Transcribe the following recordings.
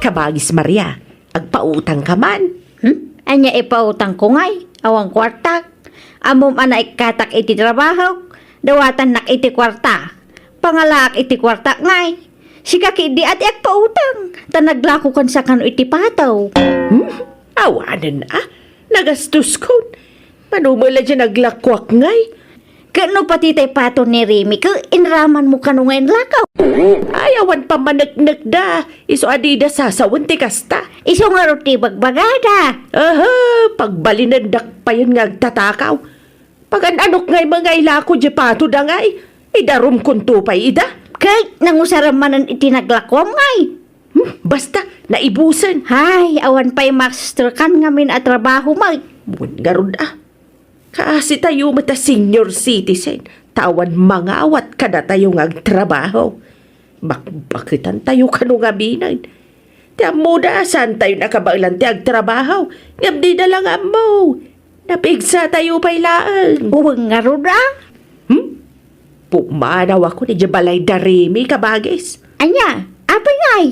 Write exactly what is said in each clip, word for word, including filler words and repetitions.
Kabagis Maria, agpautangka man. Hmm? Ania ipautangko ngay? Awan kuartak. Ammom a naikkatak iti trabahok, dawatannak iti kuarta. Pangalaak iti kuartak ngay. Sika ketdi a ti agpautang, ta naglakokan sakano iti pato. Hmm? Awanen a, nagastoskon. Mano met la diay naglakoak ngay? Ket no pati tay pato ni Remy, ket inramanmo kano nga inlakaw? Ay, awan pammaneknekda. Isu a dida sasawen ti kasta. Isu ngarud ti bagbagada. Aha, pagbalinendak payen nga agtatakaw. Pagan-anok ngay nga ilako diay patoda ngay. Idarumkonto pay ida. Ket nangusaram manen iti naglakuam ngay. Hmm, basta, naibusen. Hay, awan pay masterkan ngamin a trabaho met. Wen ngarud a. Kaasitayo met a senior citizen, ta awan mangawat kadatayo nga agtrabaho. Bakbaketantayo kano ngaminen. Ti ammoda, saantayo nakabaelan ti agtrabaho, ngem dida la nga ammo. Napigsatayo pay laeng. Wen ngarud a. Hmm? Pumanawakon idiay balay da Remy, kabagis. Ania? Apay ngay?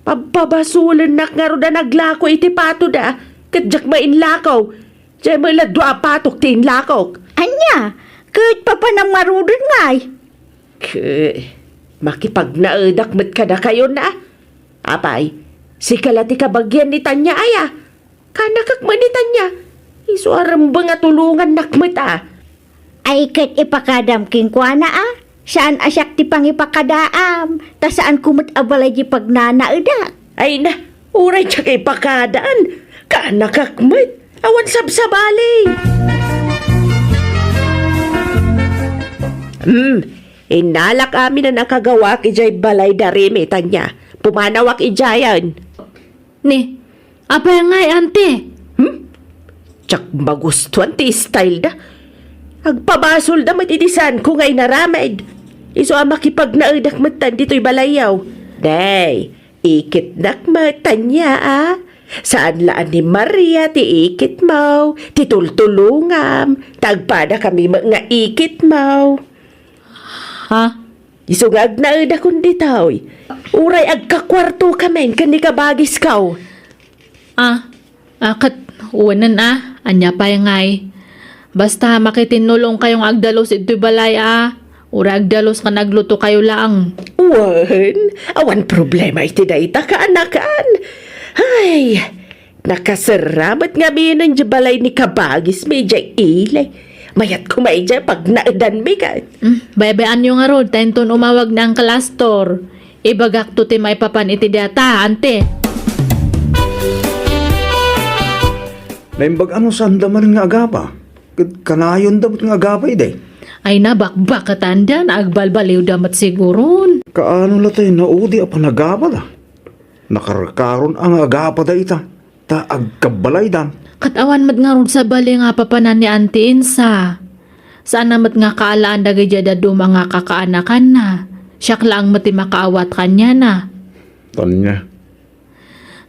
Pabpabasolennak ngarud a naglako iti patoda, ket diak met inlakaw. Diay met la dua a patok ti inlakok. Ania? Ket papanam ngaruden ngay? Ket makipagnaedak met kadakayon a. Apay, sika la ti kabagian ni Tanya aya? Kaanakak met ni Tanya. Isu a rumbeng a tulongannak met a. Ay ket ipakadaam kenkuana a. Saan a siak ti pangipakadaam, ta saanko met a balay diay pagnanaedak. Ay na, uray diak ipakadaan. Kaanakak met. Awan sabsabali. Hmm, innalak amin a nakagawaak idiay balay da Remy, Tanya. Pumanawak idiayen. Ni, apay ngay, Auntie? Hmm? Diak magustuan ti style da. Agpabasolda met iti saanko nga inaramid. Isu a makipagnaedak metten ditoy balayyo. Nay, ikitnak met, Tanya a. Saan la a ni Maria ti ikitmo, ti tultulongam, ta agpadakami met nga ikitmo. Ha? Isu nga agnaedakon ditoy. Uray agkakuartokamin ken ni kabagisko. Ah, ah, ket wenen a, ania pay ngay? Basta makitinnulongkayo nga agdalus iti balay a, uray agdalus ken aglutokayo laeng. Wen, awan problema iti dayta, kaanakan. Ay, nakaserra met ngamin diay balay ni kabagismi idiay ili. Mayat koma idiay pagnaedanmi ket. Hmm, baybay-anyo ngarud, ta inton umawag ni Uncle Astor, ibagakto ti maipapan iti dayta, Auntie. Naimbag a no saanda manen nga agapa, ket kanayonda met nga agapa idi. Ay, nabakbaketanda, nagbalbaliwda met siguron. Kaano la tay naudi a panagapada? Nakarkaron a nga agapa dayta, ta agkabbalaydan. Ket awan met ngarud sabali nga papanan ni Auntie Insa. Saanna met nga kaalaan dagidiay dadduma nga kakaanakanna. Siak laeng met ti makaawat kaniana. Tanya.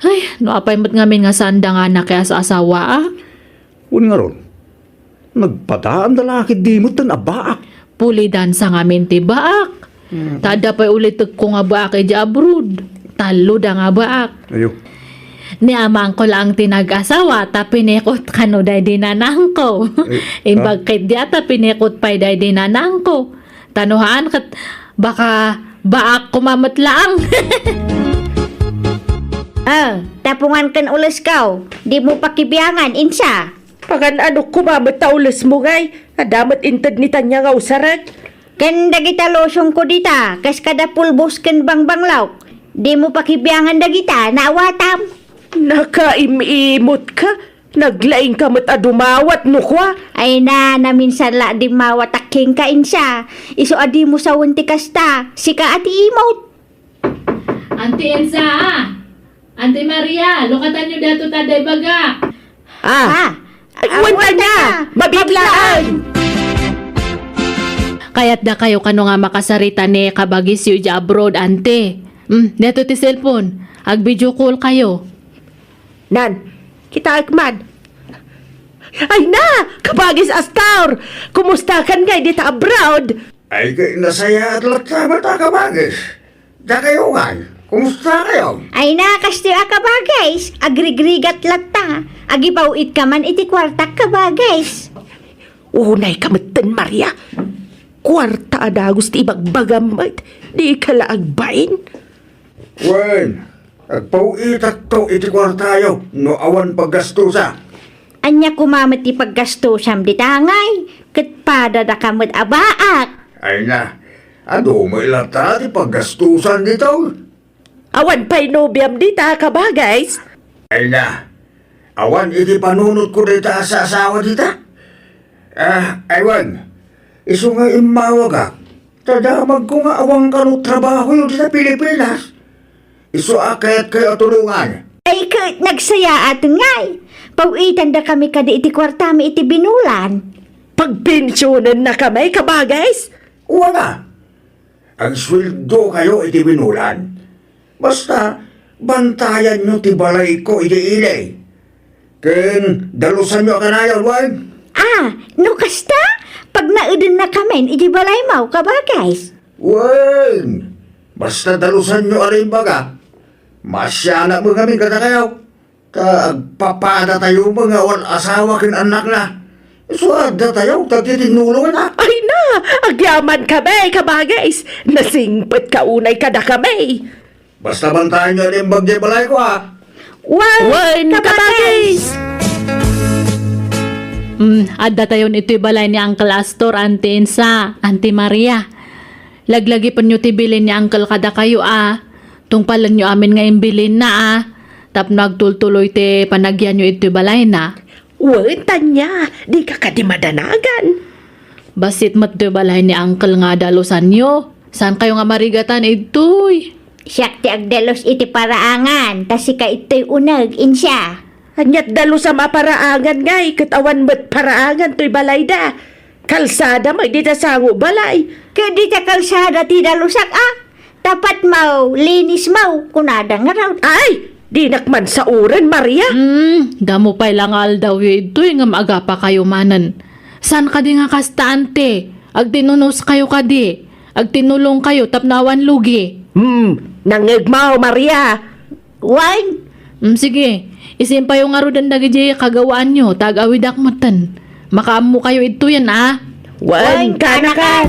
Ay, no apay met ngamin nga saanda nga nakias-asawa a? Wen ngarud, nagpadaanda la ketdi metten a baak. Pulidan sa ngamin ti baak. Mm. Ta adda pay ulitekko nga baak idiay abroad. Talloda nga baak. Ayo. Ni amangko laeng ti nag-asawa, ta pinikot kano daydi nanangko. Ay, imbag ah. Ketdi a ta pinikot pay daydi nanangko. Ta no haan ket baka baak koma met laeng. Ah, tapungan ken ulesko. Dimo pakibiangan, Insa. Pagan-anok koma met ta ulesmo ngay, adda met inted ni Tanya nga usarek. Ken dagita lotionko dita, kas kada pulbos ken bangbanglaw. Dimo pakibiangan dagita, naawatam. Nakaim-imutka, naglaingka met a dumawat no kua. Ay na, naminsan la a dimmawatak kenka, Insa. Isu a dimo sawen ti kasta, sika a ti imut. Auntie Insa, ah! Auntie Maria, lukatanyo daytoy ta adda ibagak. Ah! Ah! Ay, awan ta na! Mabitlaan! Kayatdakayo kano nga makasarita ni kabagisyo idiay abroad, Auntie? Hmm, daytoy ti cellphone. Ag-video call kayo. Nan, kitaek man. Ay na! Kabagis Astor! Kumustakan ngay dita abroad? Ay, kay nasayaat latta met a kabagis. Dakayo ngay. Kumusta kayo? Ay na, kastoy a kabagis, agrigrigat latta. Agipaw-it ka man iti kuartak, kabagis. Unay ka metten, Maria. Kuarta a dagus ti ibagbagam met, di ka la agbain. Wen, agpaw-itakto iti kuartayo no awan paggastusa. Ania koma met ti paggastusam dita ngay? Ket padadaka met a baak. Ay na, adu met latta ti paggastusan ditoy. Awan pay nobiam dita, kabagis? Ay na, awan iti panunotko dita a saasawa dita. Ah, aywan, isu nga immawagak, ta damagko nga awan kano trabahoyo dita Pilipinas. Isu a kayatkayo a tulongan. Ay ket nagsayaaten ngay. Paw-itandakami kadi iti kuartami iti binulan. Pagpensionennakami, kabagis? Wala. Agsueldokayo iti binulan. Basta, bantayanyo ti balayko iti ili. Ken dalusanyo a kanayon, wen? Ah, no kasta, pagnaedennakamin iti balaymo, kabagis. Wen, basta dalusanyo a rimbaga, maasianak met ngamin kadakayo. Ta agpapadatayo met nga awan asawa ken annakna. Isu a addatayo, ta ti tinulonganna. Ay na, agyamankami, kabagis. Nasingpetka unay kadakami. Basta bantayanyo a naimbag diay balayko, a. Wen, wen, kabagis. Kabagis. Mm, addatayon itoy balay ni Uncle Astor, Auntie Insa, Auntie Maria. Laglagipenyo ti bilin ni Uncle kadakayo, a. Tungpalenyo amin nga imbilinna, a. Tapno agtultuloy ti panagyanyo itoy balayna. Wen, tania, dika kadi madanagan. Bassit met toy balay ni Uncle nga dalusanyo. Saankayo nga marigatan itoy? Siak ti agdalus iti paraangan, ta sika itoy uneg, Insa. Aniat dalusam a paraangan ngay, ket awan met paraangan toy balayda. Kalsada met dita sango balay. Ket dita kalsada ti dalusak, a? Tapatmo, linismo, kunada ngarud. Ay, dinak man sauren, Maria. Hmm, damo pay la nga aldawyo itoy ngem agapakayo manen. Saan kadi nga kasta, Auntie? Agtinunoskayo kadi? Agtinulongkayo tapno awan lugi? Hmm, nangngegmo, Maria. Wen. Mm, sige. Isimpayo ngaruden dagidiay kagawaanyo, ta ag-awidak metten. Makaammokayo idtoyen, a? Wen, wen, kanakan.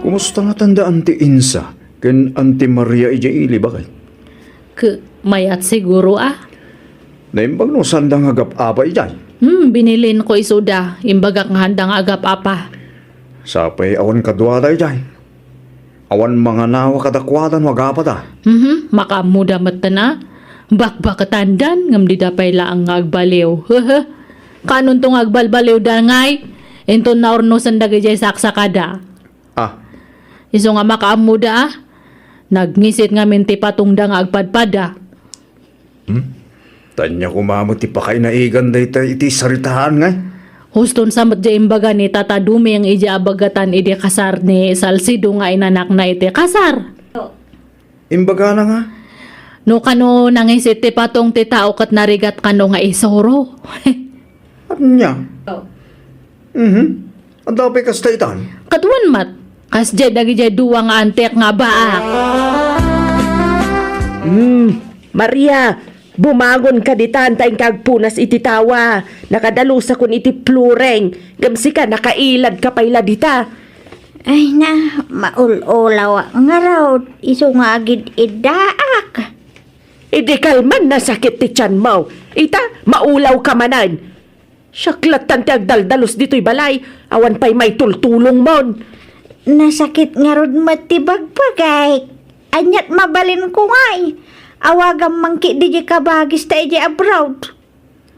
Kumusta ngatan da Auntie Insa ken Auntie Maria idiay ili, baket? Ke, mayat siguro, a? Naimbag no saanda nga agap-apa idiay? Hmm, binilinko isuda. Imbagak nga haanda nga agap-apa. Sapay awan kaduada idiay. Awan manganawa kadakuada no agapada. Mhm, makaammoda metten a. Bakbaketandan, ngem dida pay laeng nga agbaliw. Hehe. Kaanonto nga agbalbaliwda ngay? Inton naurnosen dagidiay saksakada. Ah. Isu nga makaammoda a. Nagngisit ngamin ti patongda nga agpadpada. Hmm? Tania koma met ti pakainaigan dayta iti saritaan ngay? Huston sa met diay imbaga ni Tata Duming idiay abagatan idi kasar ni Salcedo nga inanakna iti kasar. Imbagana nga? No kano nangisit ti patong ti tao ket narigat kano nga isuro. Ania? Oh. Mhm. Adda pay kasta itan? Kaduan met. Kasdiay dagidiay dua nga antek nga abaak. Hmm, Maria, bumangon ka ditan ta inka agpunas iti tawa. Nakadalusakon iti flooring. Ngem sika, nakailadka pay la dita. Ay na, maul-ulaw ngarud, isu nga agid-iddaak. Idi kalman nasakit ti tianmo. Ita, maulaw ka manen. Siak lattan ti agdaldalus ditoy balay, awan pay maitultulongmon. Nasakit ngarud met ti bagbagik. Aniat mabalinko ngay? Awagam man ketdi diay kabagista idiay abroad.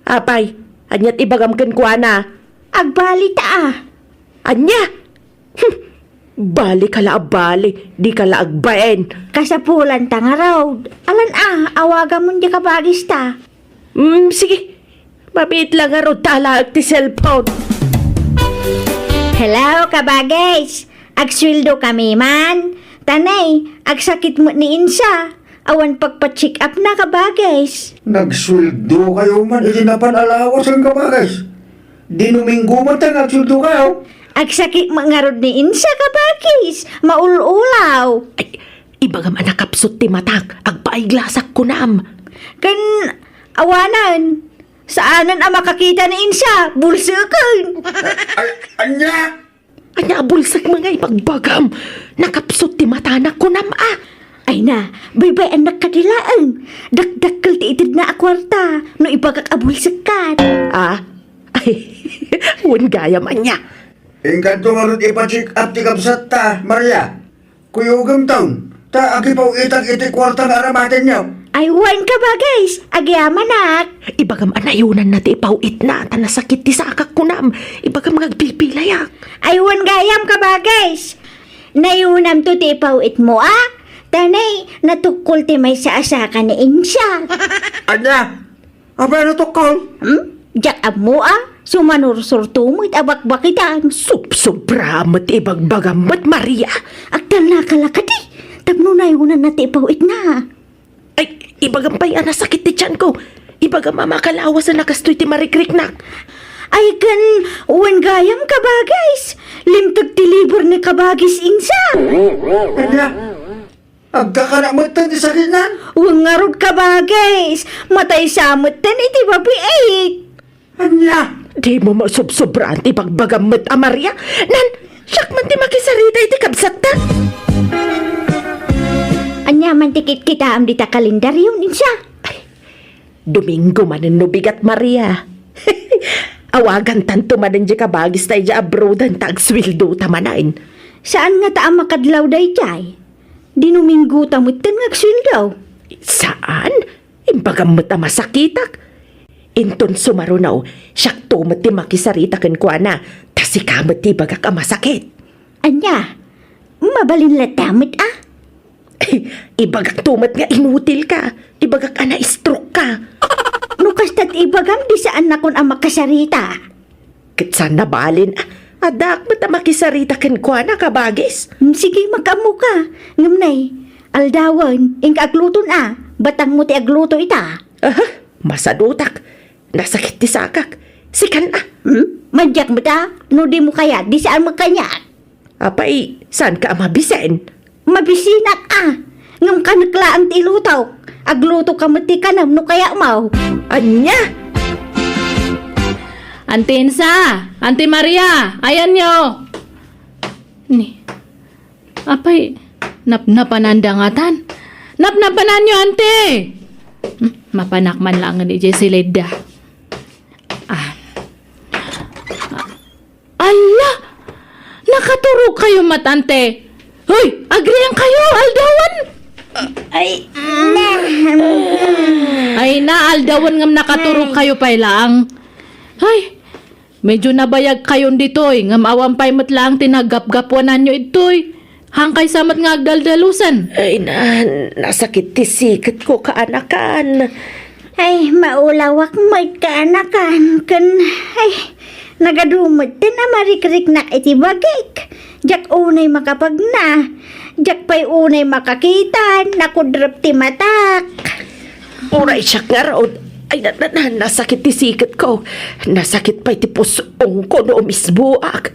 Apay, aniat ibagam kenkuana? Agbalita a. Ania? Hmm. Bali ka la a bali, di ka la agbain. Kasapulanta ngarud. Alan a, awagamon diay kabagista. Mm, sige. Mabiit la ngarud ta alaek ti cellphone. Hello, kabagis. Agsueldokami man. Tanay, agsakit met ni Insa. Awan pagpa-check up na, kabagis. Nagsueldokayo man iti napan allowance ken kabagis. Di Domingo man ta nagsueldokayo. Agsakit met ngarud ni Insa, kabagis. Maul-ulaw. Ay, Ibagam a nakapsut ti matak, agpaiglasak kunam. Ken awanen, saanen a makakita ni Insa, bulseken. Ay, ania? Ania a bulsek nga ibagbagam? Nakapsut ti matanak kunam a. Ay na, baybay-annak kadi laeng. Dakdakkel ti itedna a kuarta, no ibagak a bulsekkan. Ah? Ay, wen gayam ania. Inkanto ngarud ipa-check up ti kabsatta, Maria. Kuyogemton, ta agipaw-itak iti kuarta nga aramatenyo. Ay, wen, kabagis, agyamanak. Ibagam a nayunanna ti ipaw-itna, ta nasakit ti sakak kunam. Ibagam nga agpilpilayak. Ay, wen gayam, kabagis. Nayunamto ti ipaw-itmo, a? Ta nay, natukkol ti maysa a saka ni Insa. Ania? Apay a natukkol? Hmm? Diak ammo a, sumanursurto met a bakbakitan. Subsobra met ti ibagbagam met, Maria. Agtalnaka la kadi, tapno nayunanna ti ipaw-itna. Ay, ibagam pay a nasakit ti tianko. Ibagam a makalawasen a kastoy ti marikriknak. Ay, ken, wen gayam, kabagis. Limteg ti liber ni kabagis Insa. Ania? Agkakana metten ti sakitnan? Wen ngarud, kabagis, mataysa metten iti babiit. Ania? Dimo masubsobraan ti bagbagam met a Maria. Nan, siak man ti makisarita iti kabsatta. Ania man ti kitkitaem dita kalendario, Insa? Ay, Domingo manen no bigat, Maria. Awagantanto manen diay kabagis ta idiay abroaden ta agsueldota manen. Saan ngata a makadlaw daydiay? Dinomingo ta metten nga agsueldo. Saan? Imbagam met a masakitak. Inton sumaruno, siakto met ti makisarita kenkuana, ta sika met ti ibagak a masakit. Ania? Mabalin latta met a? Ibagakto met nga inutilka. Ibagak a na-stroke ka. No kasta ti ibagam, di saannakon a makasarita. Ket saan a mabalin, addaak met a makisarita kenkuana, kabagis. Hmm, sige, makaammoka. Ngem nay, aldawen, inka agluton a. Batangmo ti agluto ita. Aha, masadutak. Nasakit ti sakak. Sikan a. Hmm? Madiak met a. No dimo kayat, di saan met kaniak. Apay, saanka a mabisen? Mabisinak a. Ngem kanek laeng ti ilutok. Aglutoka met ti kanem no kayatmo. Ania? Anti Insa, Anti Maria, ayanyo. Ni, apay, napnapananda ngatan? Napnapananyo, Anti! Hmm, mapanak man laeng idiay silidda. Ah. Alla! Nakaturogkayo met, Anti! Hoy, agriingkayo, aldawen! Ay, na. Ay na, aldawen ngem nakaturogkayo pay laeng. Ay, medyo nabayagkayon ditoy, ngem awan pay met laeng ti naggapgapuananyo idtoy. Hankaysa met nga agdaldalusan. Ay na, nasakit ti siketko, kaanakan. Ay, maulawak met, kaanakan. Ken, ay, nagadu met ti namarikriknak iti bagik. Diak unay makapagna. Diak pay unay makakita. Nakudrep ti matak. Uray siak ngarud. Ay, na, na, na, nasakit ti siketko. Nasakit pay ti pus-ongko no umisboak.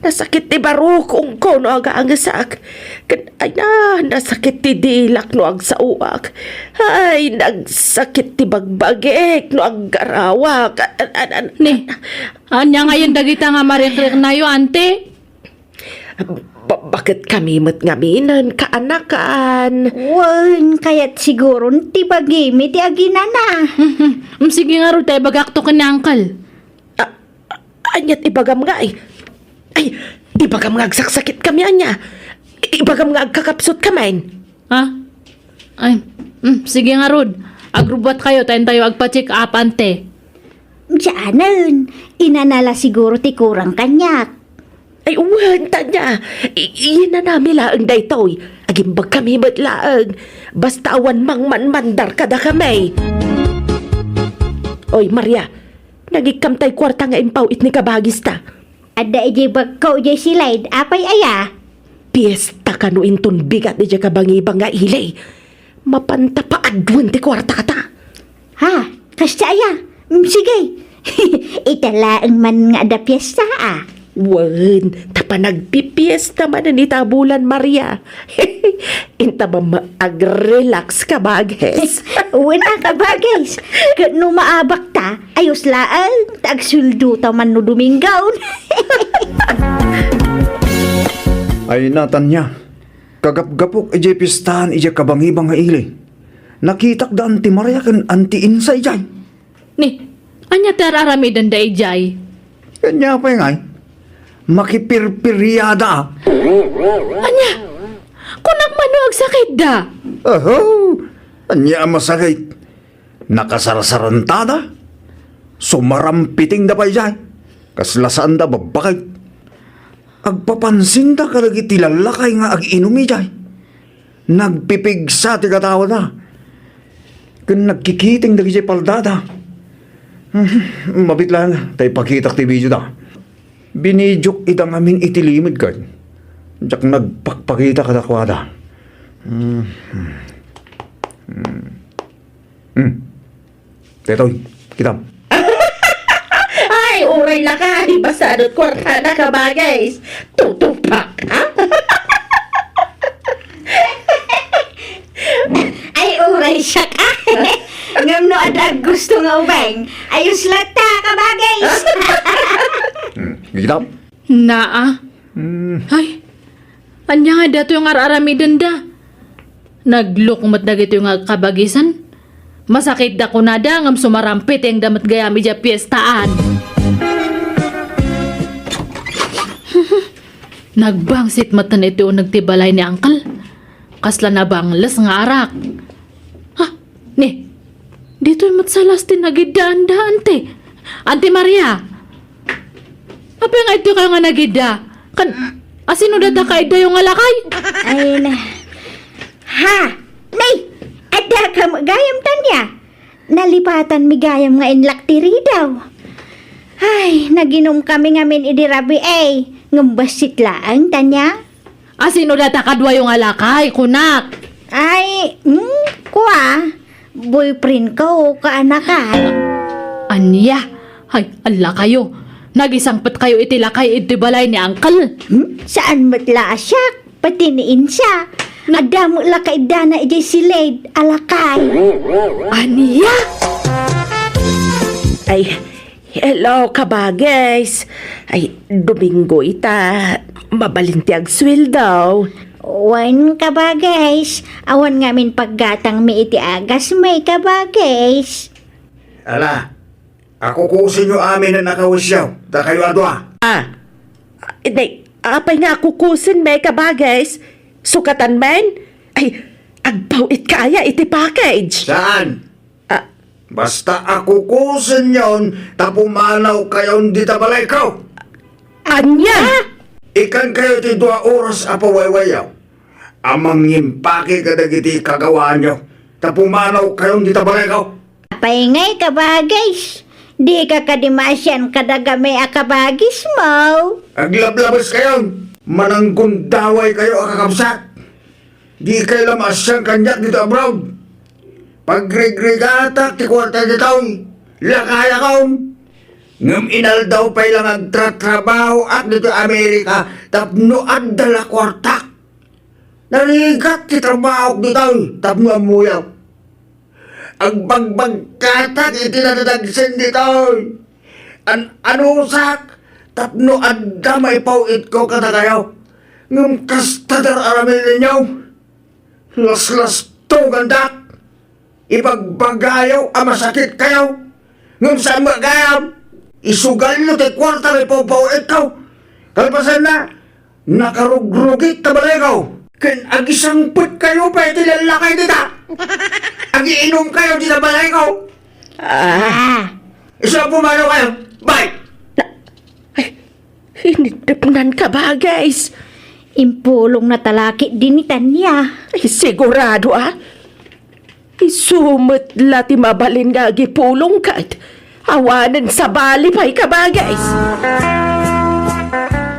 Nasakit ti barukongko no agangesak. Ken, ay na, nasakit ti dilak no agsaoak. Ay, nagsakit ti bagbagik no aggarawak. An-, an-, an-, Ni, ania ngayen dagita nga marikriknayo, Anti? Ba-, baket kami met ngamin, kaanakan. Wen, kayat siguron ti bagimi ti aginana. Mm, sige ngarud ta ibagakto ken ni Uncle. A-, a-, aniat ibagam nga, ay? Ay, ibagam nga agsaksakit kami, ania? Ibagam nga agkakapsut kami. Ha? Ay, mm, sige ngarud. Agrubbuatkayo, ta intayo agpa-check up, Anti. Saanen, inana la siguro ti kurang kaniak. Ay, wen, Tanya. I-, inanami laeng daytoy. Agimbag kami met laeng. Basta awan mangmanmandar kadakami. Oy, Maria, nagikkam tay kuarta nga impaw-it ni kabagista. Adda idiay bagko idiay silid, apay aya? Piesta kano inton bigat idiay kabangibang nga ili. Mapanta paaduen ti kuartata. Ha? Kasta aya? Mm, sige. Ita laeng man nga adda piesta, a. Wen, ta panagpipiesta manen ita a bulan, Maria. Inta ba ma-, ag-relax, kabages? Wen a, kabages. Ket no maabak ta, ayos laeng, ta agsueldo ta man no Domingo. Ay, Natanya, kagapgapok idiay pistahan idiay kabangiba nga ili. Nakitak da Auntie Maria ken Auntie Insa idiay. Ni, ania ti ar-aramidenda idiay? Ania pay ngay? Makipirpiriada, a. Ania? Kunak man no agsakitda? Oho! Ania a masakit? Nakasarsarantada? Sumarampitingda pay idiay. Kasla saanda babbakit. Agpapansinda kadagiti lallakay nga ag-inum idiay. Nagpipigsa ti katawada. Ken nagkikiting dagiti paldada. Mabit laeng ta ipakitak ti videoda. Binidiok ida ngamin iti limed ket diak nagpakpakita kadakuada. Hmm. Hmm. Hmm. Daytoy, kitam. Ay, uray lakay, basta adu't kuartana, kabages. Tutupak, ha? Ay, uray siak, a. Ngem no adda aggusto nga ubing, ayos latta, kabages. Hmm, kitam. Naa. Hmm. Ay, ania nga datoy nga ar-aramidenda? Nagluk met dagitoy nga kabagisan. Masakitda kunada ngem sumarampitingda met gayam idiay piestaan. Nagbangsit met iti uneg ti balay ni Uncle. Kasla nabangles nga arak. Ha? Ni, ditoy met sa las ti nagiddaanda, Auntie. Auntie Maria! Apay nga ditoy kayo nga nagidda? Kan, asino data kaiddayo nga lakay? Ay, na. Ha? Ni! Adda ka gayam, Tanya? Nalipatanmi gayam nga inlak ti ridaw. Ay, naginum kami ngamin idi rabii, ngem bassit laeng, Tanya. Asino data kaduayo nga lakay, kunak? Ay, hmm, kua, boyfriend ko, kaanakan. Ania? Ay, allakayo. Nagisangpet kayo iti lakay iti balay ni Uncle? Hmm? Saan met la a siak? Pati ni Insa. Na- Adda met la kaiddana idiay silid a lakay. Ania? Ay, hello, kabages. Ay, Domingo ita. Mabalin ti agsueldo. Wen, kabages. Awan ngamin paggatangmi iti agasmi, kabages. Ala, akukusenyo aminen a kawisyo, dakayo a dua. Ah, idi, apay nga akukusenmi, kabages? Sukatan men? Ay, agpaw-itka aya iti package? Saan? Ah. Basta akukusenyon ta pumanawkayon dita balayko. Ania? Ikankayo ti dua oras a pawaywayaw a mangimpake kadagiti kagawaanyo ta pumanawkayon dita balayko. Apay ngay, kabages? Dika kadi maasian kadagami a kabagesmo? Aglablabeskayon! Mananggundawaykayo a kakabsat! Dikay la maasian kaniak ditoy abroad. Pagrigrigatak ti kuarta ditoy. Lakayakon. Ngem inaldaw pay la nga agtratrabahoak ditoy Amerika tapno adda la kuartak. Narigat ti trabahok ditoy tapno ammoyo. Agbagbagkatak iti nadadagsen ditoy. An-anusak tapno adda maipaw-itko kadakayo. Ngem kasta ti ar-araminenyo. Laslastogandak. Ibagbagayo a masakitkayo. Ngem saan met gayam. Isugalyo ti kuarta nga ipaw-itko. Kalpasanna, nakarugrugit ta balayko. Ken agisangpetkayo pay iti lallakay dita. Agiinumkayo dita balayko. Ah. Isu a pumanawkayo. Bye! Ay, iniddepnan, kabages. Impulong na talakit din ni Tanya. Ay, sigurado, a. Isu met la ti mabalin nga agipulong ket awanen sabali pay, kabages.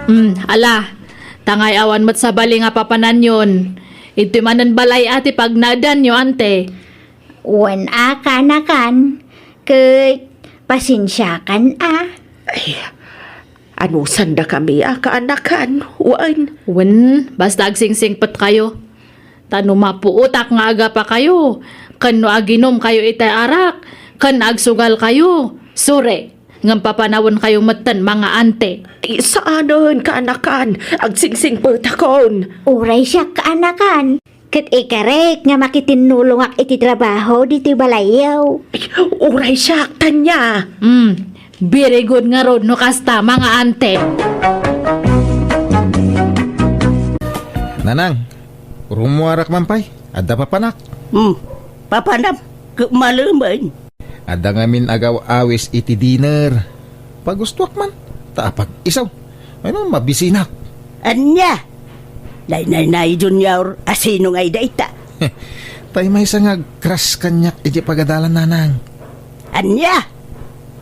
Hmm, ala, ta ngay awan met sabali nga papananyon. Intoy manen balay a ti pagnaedanyo, ante. Wen a, kaanakan, ket pasensiakan a. Ay, Anusandakami a kaanakan, wen? Wen, basta agsingsingpetkayo. Ta no mapuotak nga agapakayo, ken no aginumkayo itay arak, ken agsugalkayo, sure, ngem papanawenkayo metten, mga ante. Ti saanen, kaanakan, agsingsingpetakon. Uray siak, kaanakan. Ket ikarek nga makitinnulongak iti trabaho ditoy balayyo. Uray siak, Tanya. Hmm, very good ngarud no kasta, mga ante. Nanang, rumuarak man pay. Adda papanak. Hmm, papanam, ket malemen. Adda ngamin agaw-awis iti dinner. Pagustuak man, ta apag-isu. Ay no, mabisinak. Ania? Nay, nay, nay, Junior, asino ngay dayta? Tay maysa nga agkras kaniak iti pagadalan, Nanang. Ania?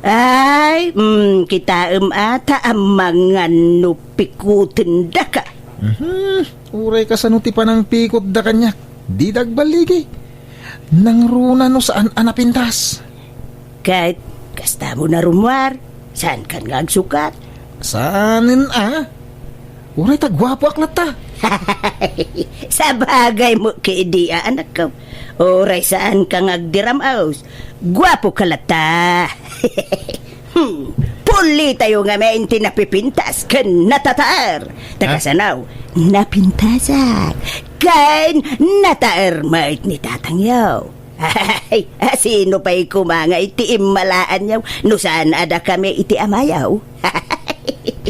Ay, mm, kitaem ata a mangan no pikutendaka. Mhm. Uray kasano ti panangpikutda kaniak, dida agballigi. Nangruna no saan a napintas. Ket, kasta mo na rumuar, saan kan nga agsukat? Saanen a? Uray ta guapoak latta. Sabagay mo kadi a, anakko. Uray saan ka nga agdiram-os, guapo ka latta. Hmm, pulitayo ngamin ti napipintas ken natataer. Ta kasano, napintasak ken nataer met ni tatangyo. Ay, asino pay koma nga iti immalaanyo no saan a dakami iti amayo?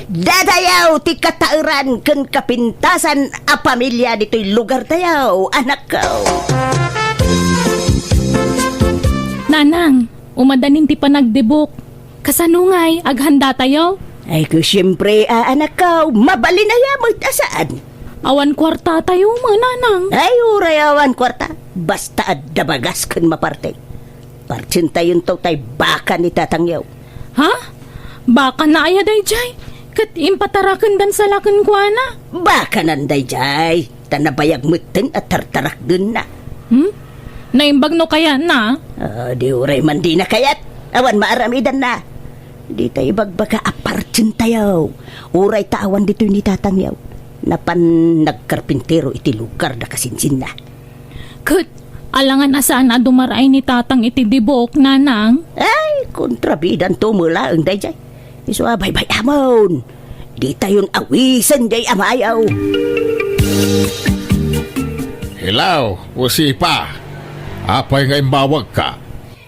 Datayo ti kataeran ken kapintasan a pamilia ditoy lugartayo, anakko. Nanang, umadanin ti panagdibok. Kasano ngay, aghanda tayo? Ay, ko, siyempre, a, anakko, mabalin aya met a saan. Awan kuarta tayo, mananang. Ay, uray awan kuarta. Basta adda bagas ken maparte. Partsentayon to tay baka ni tatangyo. Ha? Baka na aya dayjay? Ket impatarakendan sa la kenkuana? Bakanan dayjay. Ta nabayag metten a tartarakdenna. Hmm? Naimbag no kayatna? Ah, di uray man dina kayat. Awan maaramidanna. Dita ibagbaga a partsentayo. Uray ta awan ditoy ni tatangyo. Napan nagkarpintero iti lugar da kasinsinna. Ket, alangan a saan a dumaraay ni tatang iti dibok, nanang? Ay, kontrabidanto met laeng dayjay. Isu a baybay-amon. Ditayon awisen jay amayo. Hello, Josefa. Apay nga imbawagka?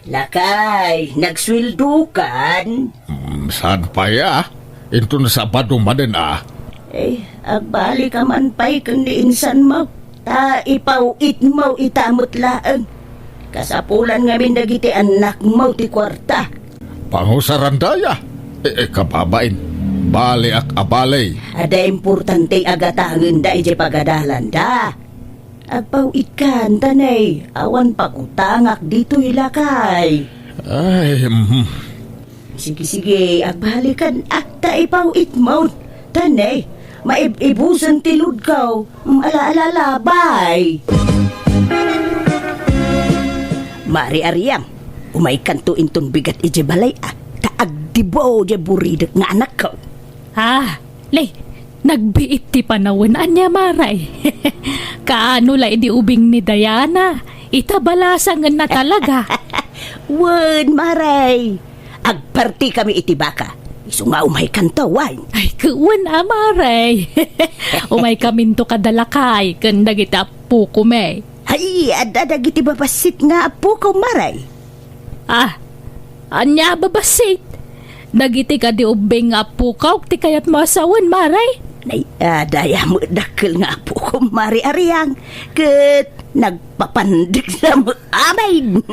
Lakay, nagsueldokan? Hmm, saan pay a? Inton Sabado manen a? Eh, agbalik ka man pay ken ni insan mo. Ta ipaw-itmo ita met laeng. Kasapulan ngamin dagiti annakmo ti kuarta. Pangusaranda aya? E, e, kababain. Baliak a bali. Adda importante a gatangenda idiay pagadalanda. Agpaw-itkan, ta ne, awan pagutangak ditoy lakay. Ay, mhm. Sige, sige, agbalikan, a, ta ipaw-itmo. Ta ne, maib-ibusen ti loadko. Mm, ala, ala, ala, bye. Mari Ariang, umaykanto inton bigat idiay balay, a, ta agdibo diay buridek nga anakko. Ah, le, nagbiit ti panawen, ania, Maray? Kaano la idi ubing ni Diana? Ita balasangenna talaga. Wen, Maray. Agpartikami iti baka. Isu nga umaykanto, wen. Ay, ket wen a, Maray. Umaykaminto kada lakay ken dagiti appokom, e. Ay, adda dagiti babassit nga appokom, Maray. Ah, ania a babassit? Dagiti kadi ubbing nga appokok ti kayatmo a sawen, Maray? Nay, adda aya met dakkel nga appokom, Mari Ariang. Ket nagpapandek sa met amin.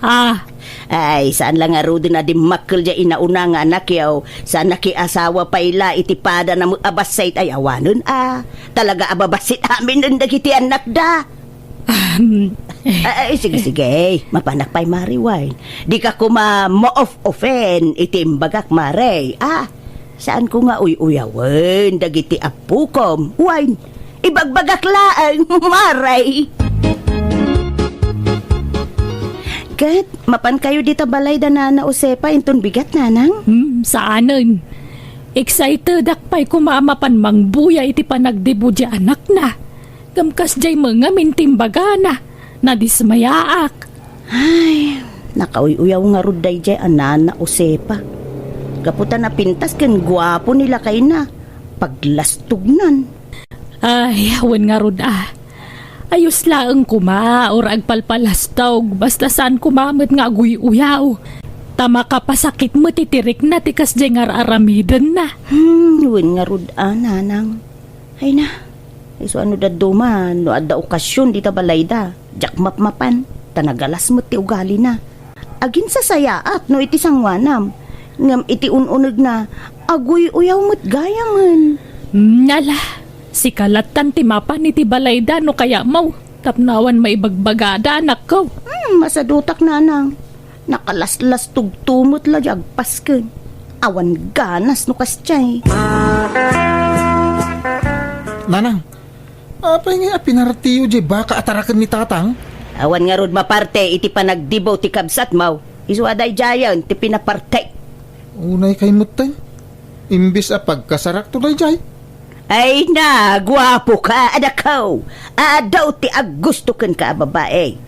Ah. Ay, saan la ngaruden a dimmakkel diay inauna nga anakyo. Saan a kiasawa pay la iti padana met a bassit ay awanen, a. Talaga a babassit aminen dagiti annakda. Ahem. Ay, sige, sige. Mapanak pay, Mari, wen. Dika koma maof-ofen iti imbagak, Mari. Ah, saanko nga uy-uyawen dagiti appokom, wen. Ibagbagak laeng, Mari. Ket, mapankayo dita balay da Nana Josefa inton bigat, Nanang? Hmm, saanen. Excitedak pay koma a mapan mangbuya iti panagdibo diay anakna. Ngem kasdiay met ngamin ti imbagana, nadismayaak. Ay, nakauy-uyaw ngarud daydiay a nana Josefa. Gapu ta napintas ken guapo ni lakayna, paglastognan. Ay, wen ngarud a. Ayos laeng koma, or agpalpalastog, basta saan koma met nga aguy-uyaw. Ta makapasakit met iti rikna ti kasdiay nga ar-aramidenna. Hmm, wen ngarud a, nanang. Ay na, isu a no dadduma, no adda okasion dita balayda, diak mapmapan, ta nagalas met ti ugalina. Agin sasayaat no iti sangoanam, ngem iti un-unegna, aguy-uyaw met gayamen. Hmm, ala, sika lattan ti mapan iti balayda no kayatmo, tapno awan maibagbagada, anakko. Hmm, masadutak, nanang. Nakalaslastogto met la diay agpasken. Awan ganas no kasdiay. Nanang, apay ngay a pinartiyo diay baka a taraken ni tatang? Awan ngarud maparte iti panagdibo ti kabsatmo. Isu a daydiayen ti pinaparte. Unay kay metten. Imbes a pagkasarakto daydiay. Ay na, guapo ka, anakko. Adu ti aggusto kenka a babai.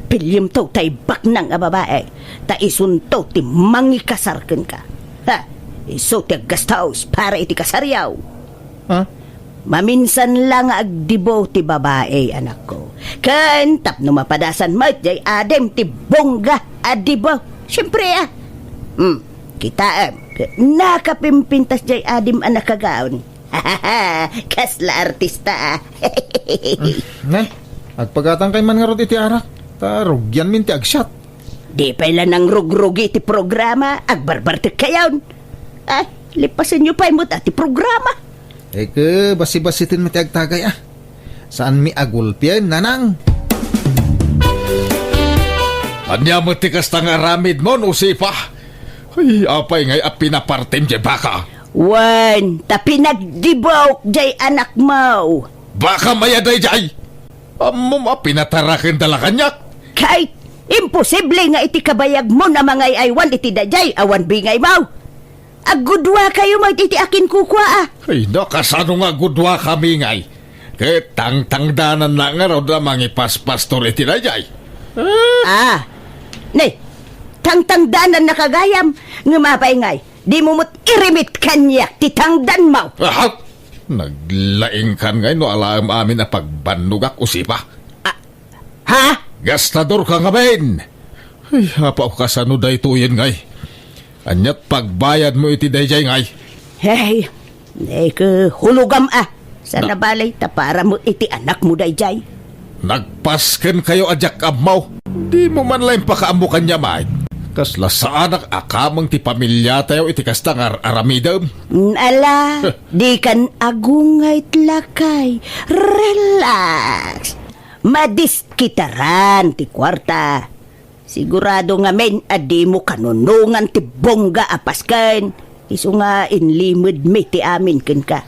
Piliem to tay baknang a babai. Ta isunto ti mangikasar kenka. Ha, isu ti aggastos para iti kasaryo. Ha? Maminsan la nga agdibo ti babai, anakko. Ken tapno mapadasan met diay adim ti bongga a dibo. Siempre, ah. Hmm, kitaem. Nakapimpintas diay adim a nakagaon. Kasla artista, ah. Nay, agpagatan kay man ngarud iti arak. Ta rugianmin ti agsiat. Di pay la nangrugrugi ti programa, agbarbartek kayon. Ay, lipasenyo pay met a ti programa. Eke, basi-basiten met ti agtagay, ah. Saanmi a gulpien, nanang. Ania met ti kasta nga aramidmo, Josefa? Ay, apay ngay a pinapartem diay baka? Wen, ta pinagdibok diay anakmo. Baka maya daydiay? Ammom a pinatarakenda la kaniak? Kay, imposible nga iti kabayagmo a mangay-aywan iti daydiay awan bingaymo. Aggudwakayo met iti akinkukua, a. Ay, no, kasano nga aggudwakami ngay? Ket tangtangdanan la ngarud a mangipaspastor iti daydiay. Ah. Ah, ne, tangtangdanan na kagayam, ngem apay ngay, dimo met irimit kaniak ti tangdanmo. Ah, naglaingkan ngay no alaem amin a pagbannogak, Josefa. Ah, ha? Gastador ka ngamin! Ay, apo, kasano daytoyen ngay? Aniat pagbayadmo iti daydiay ngay? Hey, neke, hulogam a. Sana Na- balay, ta para mo iti anakmo daydiay. Nagpasken kayo a diak ammo. Dimo man la impakaammo kaniak, Mike. Kasla saanak a kameng ti pamiliatayo iti kasta nga ar-aramidem. Mm, ala, dikan agungayt lakay. Relax. Madiskitaran ti kuarta. Sigurado ngamin a dimo kanunongan ti bongga a pasken, isu nga inlimedmi ti amin kenka.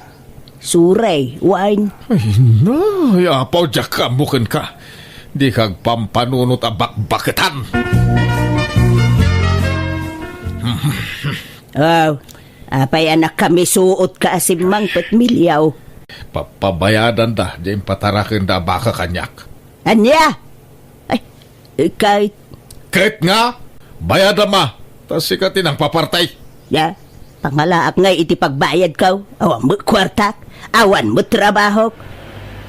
Suray, wen. Ay, na, ay, apo, diak ammo kenka. Dika agpampanunot a bakbaketan. Oh, apay a nakamisuotka a simmangpet, Miliaw? Papabayadanda diay impatarakenda a baka kaniak. Ania? Ay, ikay. Ket nga, bayadam a, ta sika ti nangpapartay. Ya, pangalaak ngay iti pagbayadko, awan met kuartak, awan met trabahok.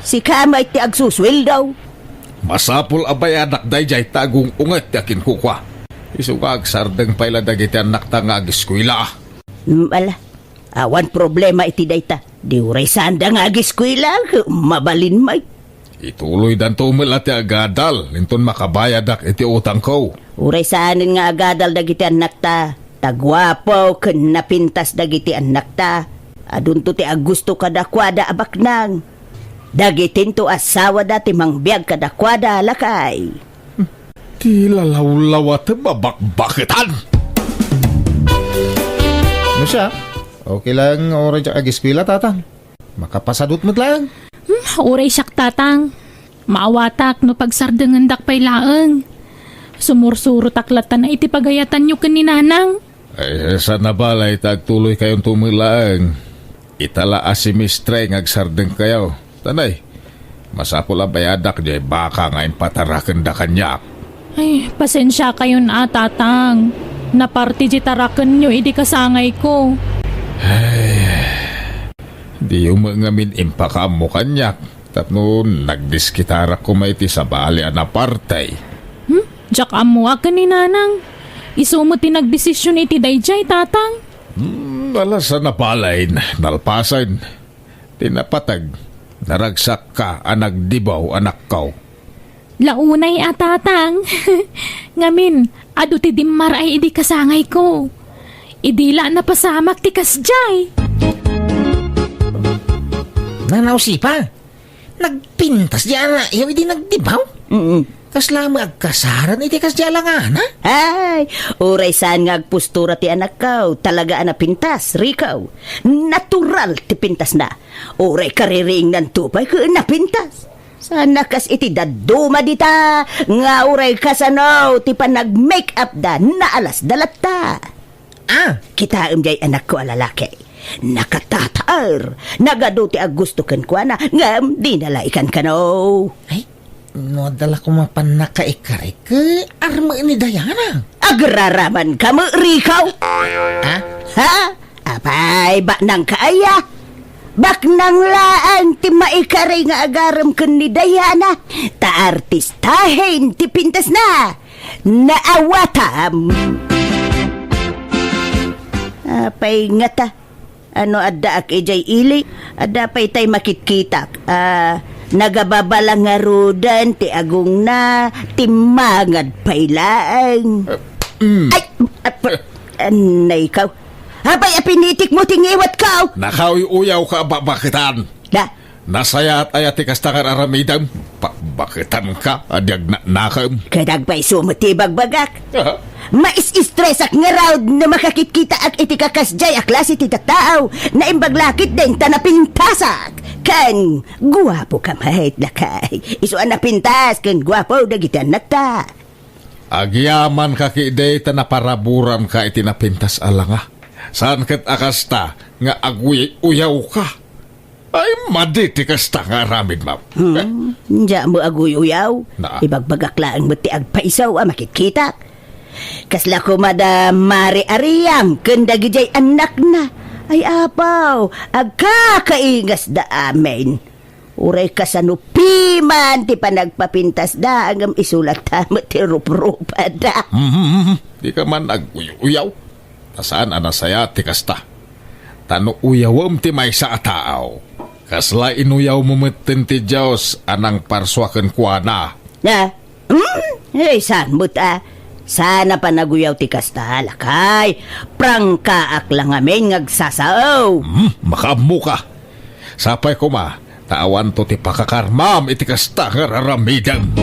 Sika met ti agsusueldo. Masapul a bayadak daydiay ta agung-unget ti akinkukua. Isu nga agsardeng pay la dagiti annakta nga ageskuela. Mm, ala, awan problema iti dayta. Di uray saanda nga ageskuela, mabalin met. Ituloydanto met la ti agadal, inton makabayadak iti utangko. Uray saanen nga agadal dagiti annakta. Ta guapo ken napintas dagiti annakta. Adunto ti aggusto kadakuada a baknang. Dagitinto asawada ti mangbiag kadakuada, lakay. Ti lalawlawatem a bakbaketan! No siak, okay lang, uray diak ageskuela, tatang. Makapasadut met laeng. Hmm, uray siak, tatang. Maawatak no pagsardengendak pay laeng. Sumursurotak latta iti pagayatanyo ken ni nanang. Ay, saan a balay ta agtuloykayonto met laeng. Ita la a semestre nga agsardengkayo. Tanay, masapul a bayadak jay baka nga impatarakenda kaniak. Ay, pasensiakayon a, Tatang. Naparti jay tarakenyo idi kasangayko. Ay, diyo met ngamin impakaammo kaniak tapno nagdiskitarak koma iti sabali a naparti. Hmm? Diak ammo a ken ni Nanang. Isu met ti nagdesision iti daydiay, Tatang. Hmm, ala, saan a balay, nalpasen. Ti napateg, naragsakka a nagdibaw, anakko. La unay a, Tatang. Ngamin, adu ti dimmaray idi kasangayko. Idi la napasamak ti kasdiay. Nana Josefa, nagpintas di anakyo idi nagdibaw? Mm. Kasla met agkasaran iti kasdiay a langana? Ay, uray saan nga agpostura ti anakko, talaga a napintas, Rico. Natural ti pintasna. Uray kaririingnanto pay ket napintas. Saan a kas iti dadduma dita nga uray kasano ti panag-make-up da, naalas da latta. Ah, kitaem jay anakko a lalaki. Nakatataer, nagadu ti aggusto kenkuana, ngem dina la ikankano. Ay, no adda la koma pannakaikari, ket arme ni Diana. Agraraman ka met, Rico? Ha? Ha? Apay, baknang ka aya? Baknang laeng ti maikari nga agarem ken ni Diana, ta artistahen ti pintasna. Naawatam. Apay ngata? Ano addaak idiay ili? Adda pay tay makitkitak. Ah, nagababala ngaruden ti agongna, timmangad pay laeng. Eh, mm. Ay, ap-, anay ka. Apay a pinitikmo ti ngiwatko? Nakauy-uyaw ka a babaketan. Da. Nasayaat aya ti kasta nga ar-aramidem? Bakbaketanka a di agnanakem. Ket agpayso met ti ibagbagak. Aha. Maisistresak ngarud no makakitkitaak iti kakasdiay a klase ti tattao. Naimbag la ketdin ta napintasak. Ken guapo ka met, lakay. Isu a napintas ken guapo dagiti annakta. Agyamanka ketdi ta naparaburanka iti napintas a langa. Saan ket a kasta nga aguy-uyawka? Ay, madi ti kasta nga aramidmo. Hmm, diak met aguy-uyaw. Na. Ibagbagak laeng met ti agpayso a makitkitak. Kasla koma da Mare Ariang ken dagidiay annakna. Ay, apaw, agkakaingasda amin. Uray kasano piman ti panagpapintasda, ngem isu latta met ti ruprupada. Mhm, mhm. Dika man aguy-uyaw. Ta saan a nasayaat ti kasta. Ta no uyawem ti maysa a tao, kasla inuyawmo metten ti Dios a nangparsua kenkuana. Ah? Hmm? Ay, saan met a? Saan a panaguyaw ti kasta, lakay. Prangkaak la ngamin nga agsasao. Hmm, makaammoka. Sapay koma, ta awanto ti pakakarmam iti kasta nga ar-aramidem.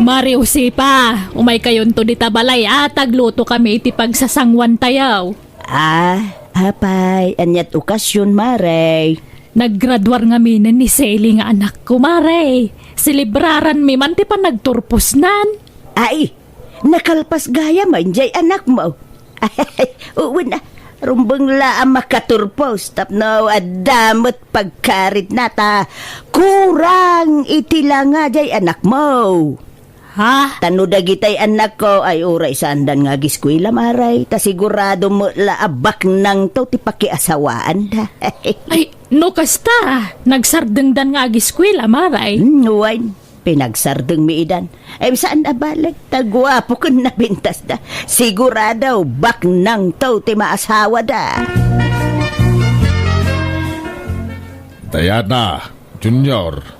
Mare Josefa, umaykayonto dita balay a ta aglutokami iti pagsasanguantayo. Ah, apay, aniat okasion, Mare? Naggraduar ngaminen ni Selly nga anakko, Mare. Selebraranmi man ti panagturposnan. Ay, nakalpas gayam a idiay anakmo. Wen a, rumbeng la a makaturpos tapno adda met pagkaritna ta kurang iti langa diay anakmo. Ha? Ta no dagitay annakko ay uray saandan nga agiskuela, Mare, ta sigurado met la a baknangto ti pakiasawaanda. Ay, no kasta, nagsardengdan nga agiskuela, Mare. Hmm, wen, pinagsardengmi idan. Ay, saan a bale, ta guapo ken napintasda. Sigurado, baknangto ti maasawada. Diana, Junior,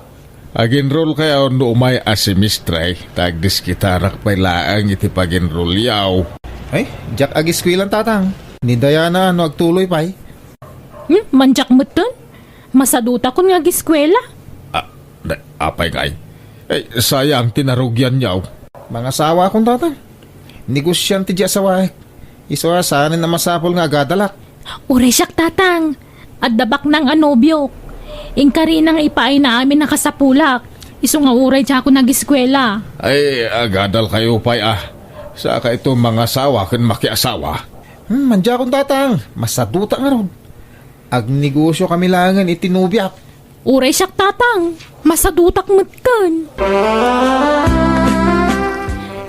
ag-enrollkayo no umay a semestre, ta agdiskitarak pay laeng iti pag-enrollyo. Ay, diak agiskuelan, Tatang. Ni Diana no agtuloy pay. Hmm, mandiak metten? Masadutakon nga agiskuela. Ah, da-, apay ngay? Eh, sayang ti narugianyo. Mangasawakon, Tatang. Negosiante ti asawaek. Isu a saanen a masapul nga agadalak. Uray siak, Tatang. Adda baknang a nobiok. Inkarina nga ipaayna amin a kasapulak. Isu nga uray diakon ageskuela. Ay, agadalkayo pay a. Saka ito mangasawa ken makiasawa. Hmm, mandiakon, Tatang. Masaduta ngarud. Agnegosio kami laengen iti nobiak. Uray siak, Tatang. Masadutak met ken.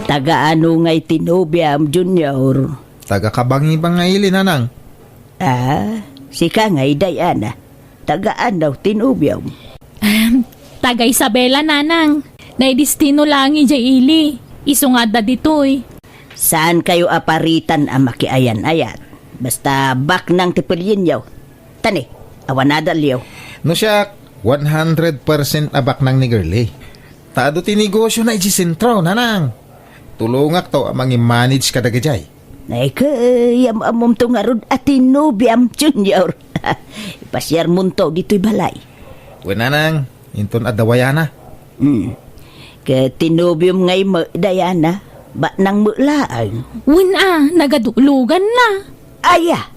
Taga ano nga iti nobiam, Junior? Taga Kabangi-Bangaili, Nanang. Ah, sika ngay, Diana. Taga ano ti nobiam? Ahem, taga Isabela, Nanang. Naidestino laeng idiay ili. Isu nga adda ditoy. Saan kayo aparitan a makiayan-ayat? Basta baknang ti pelienyo. Tani, awan adalyo. No siak, one hundred percent a baknang ni Girlie. Ta adu ti negosiona idiay sentro, Nanang. Tulongakto a mangi-manage kadagijay. Ay, kayam-ammomto ngarud a ti nobiam, Junior. Ipasiarmonto ditoy balay. Wen, Nanang, inton adda wayana. Hmm. Ket ti nobiom ngay met, Diana, baknang met laeng. Wen a, nagaduloganna. Aya.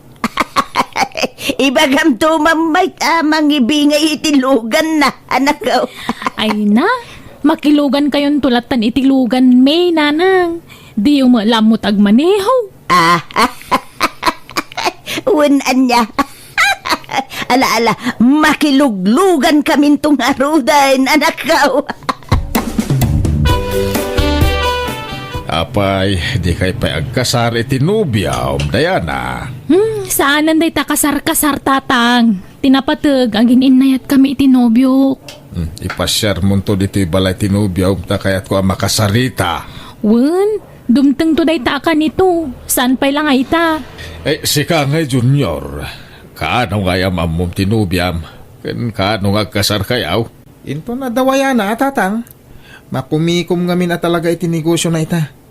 Ibagamto, Ma'am Mike, a mangibingay iti luganna, anakko. Ay na, makilugan kayonto lattan iti lugan mi, Nanang. Diyo met la ammot agmaneho. Ah, wen ania. Ala, ala, makiluglugan kaminto ngaruden, anakko. Apay, dikay pay agkasar iti nobiam, Diana? Hmm, saanen dayta kasar-kasar, Tatang. Ti napateg, agin-innayatkami iti nobiok. Hmm, ipasiarmonto ditoy balay ti nobiam ta kayatko a makasarita. Wen, dumtengto dayta a kanito. Saan pay la nga ita? Eh, sika ngay, Junior. Kaano ngay a maammom ti nobiam? Ken kaano nga agkasarkayo? Inton adda wayana a, Tatang. Makumikom ngamin a talaga iti negosiona ita.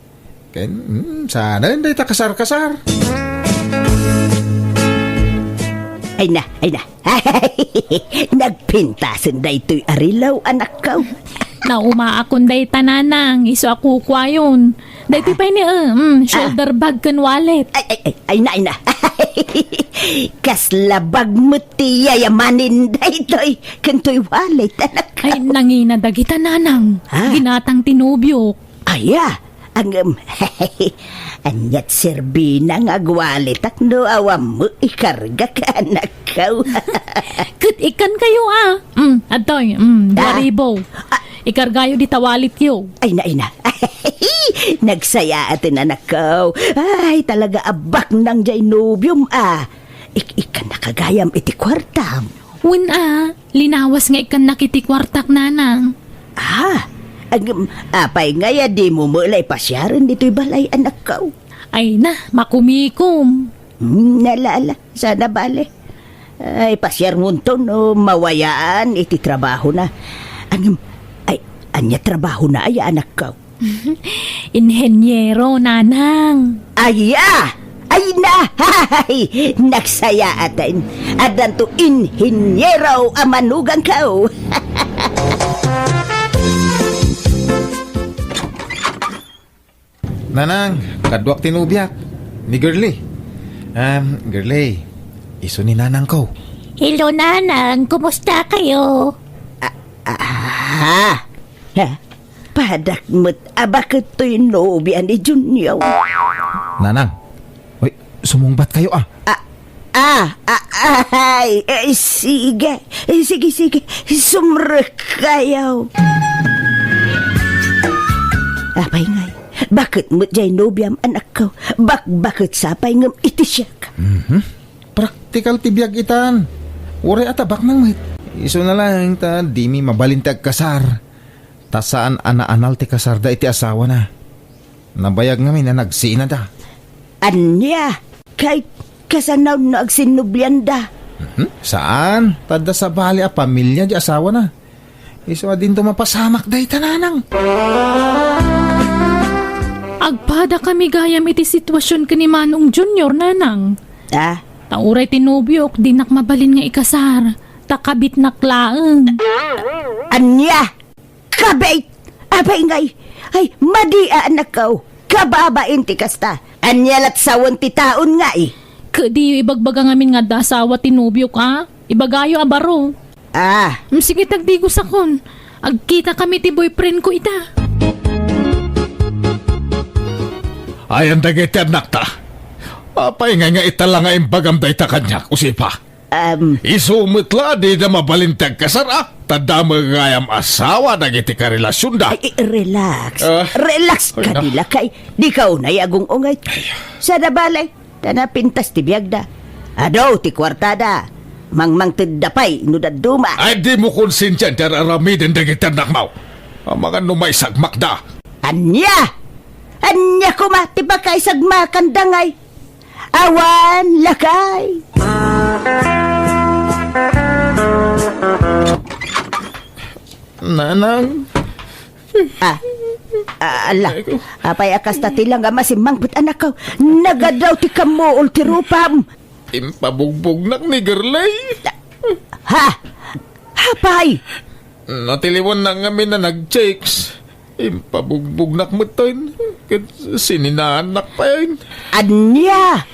Ken, hmm, saanen dayta kasar-kasar. Ay na, ay na. Nagpintasen daytoy a rilaw, anakko. Naumaakon dayta, Nanang, isu a kukuayon. Daytoy pay ni, eh, mm, shoulder bag ken wallet. Ay, ay, ay, ay na, ay na. Kasla bag met ti yayamanen daytoy, ken toy wallet, anakko. Ay, nangina dagita, Nanang. Ha? Ginatang ti nobiok. Aya, ngem, aniat serbina nga agwaletak no awan met ikargak, anakko. Ket ikkankayo a. Mm, adtoy, mm, dua ribu. Ah. Ikargayo dita walletyo. Ay na, ay na. Nagsayaaten, anakko. Ay, talaga a baknang diay nobiom a. Ik-, ikkannaka gayam iti kuartam. Wen a, linawas nga ikkannak iti kuartak, Nanang. Ah, agem, apay ngay a dimo met la ipasiaren ditoy balay, anakko? Ay na, makumikom. Hmm, ala, ala, saan a bale. Ay, pasiarmonto no mawayaan iti trabahona. Ngem, ay, ania trabahona aya, anakko? Inheniero, Nanang. Aya! Ay na! Hay! Nagsayaaten. Addanto inheniero a manugangko. Nanang, kaduak ti nobiak, ni Girlie. Em, Girlie, isu ni nanangko. Hello, Nanang. Kumusta kayo? Ah, ah, ha? Padak met a baket toy nobia ni Junior. Nanang, uy, sumungbatkayo a. Ah, ah, ah, ay, eh, sige. Eh, sige, sige. Sumrekkayo. Apay ngay, baket met jay nobiam, anakko. Bakbaket sa pay ngem iti siak. Mhm. Praktikal ti biag itan. Uray a tabaknang met. Isuna laeng ta dimi mabalin ti agkasar. Ta saan a naanal ti kasarda iti asawana. Nabayag ngamin a nagsinada. Ania? Kay, kasano no agsinnublianda? Mhm. Saan? Ta adda sabali a pamilia di asawana. Isu a dinto mapasamak dayta, Nanang. Agpadakami gayam iti situasion ken ni Manong Junior, Nanang. Ah? Ta uray ti nobiok, dinak mabalin nga ikasar. Ta kabitnak laeng. Ania? Kabit! Apay ngay! Ay, madi a, anakko! Kababain ti kasta! Ania lat sawen ti taon ngay? Ket diyo ibagbaga ngamin nga adda asawa ti nobiok a? Ibagayo a baro. Ah. Mm, sige, tagdigusakon. Agkitakami ti boyfriend ko ita. Ayan dagiti annakta. Apay ngay nga ita la nga imbagam dayta kaniak, Usipa? Um, Isu met la, dida mabalin ti agkasar, a? Ta adda met gayam asawa dagiti karelasionda. Ay, i-, relax. Ah. Relax ka, ay, na. Dila kay. Dika unay agung-ungay. Ay. Sada balay, ta napintas ti biagda. Adu ti kuartada. Mangmangtedda pay no dadduma. Ay, dimo konsensian ti ar-aramiden dagiti annakmo. Amangan no maisagmakda. Ania? Ania koma ti pakaisagmakanda ngay? Awan, lakay. Nanang. Ah, ah, ala. Ay, ko. Apay a kasta ti la nga masimmangpet, anakko. Nagadu ti kammuol ti rupam. Impabugbugnak ni Gerlay. Ha? Apay? Natiliwannak ngamin a nag-chicks. Impabugbugnak metten. Ket sininaannak payen. Ania?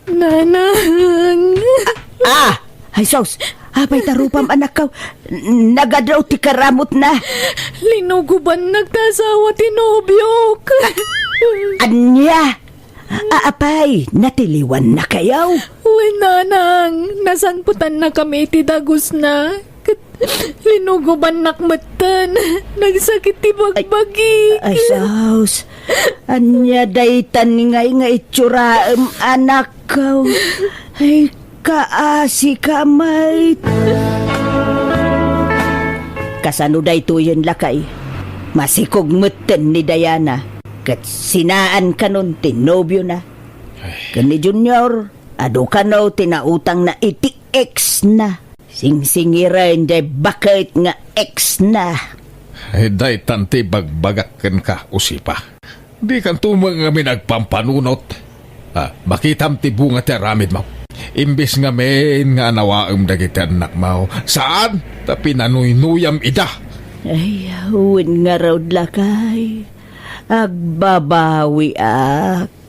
Nanang. Ah! Ay, sus! Apay ta rupam, anakko? Nagadu ti karamutna. Linugobannak ti asawa ti nobiok. Ania? A-, apay, natiliwannakayo? Wen, nanang, nasangpetannakami iti dagusna. Ket linugobannak metten. Nagsakit ti bagbagik. Ay, sus. Ania daytan ngay nga itsuraem, anakko? Ay, kaasi ka met. Kasano daytoyen, lakay? Masikog metten ni Diana. Ket sinaan kanon ti nobiona. Ken ni Junior, adu kano ti nautangna iti ex-na. Singsingiren jay baket nga ex-na. Ay, daytan ti bagbagak kenka, Usipa. Dikanto met ngamin agpampanunot. Ah, makitam ti bunga ti aramidmo. Imbes ngamin nga anawaem dagiti annakmo, saan ta pinanuynuyam ida. Ay, wen ngarud, lakay. Agbabawiak.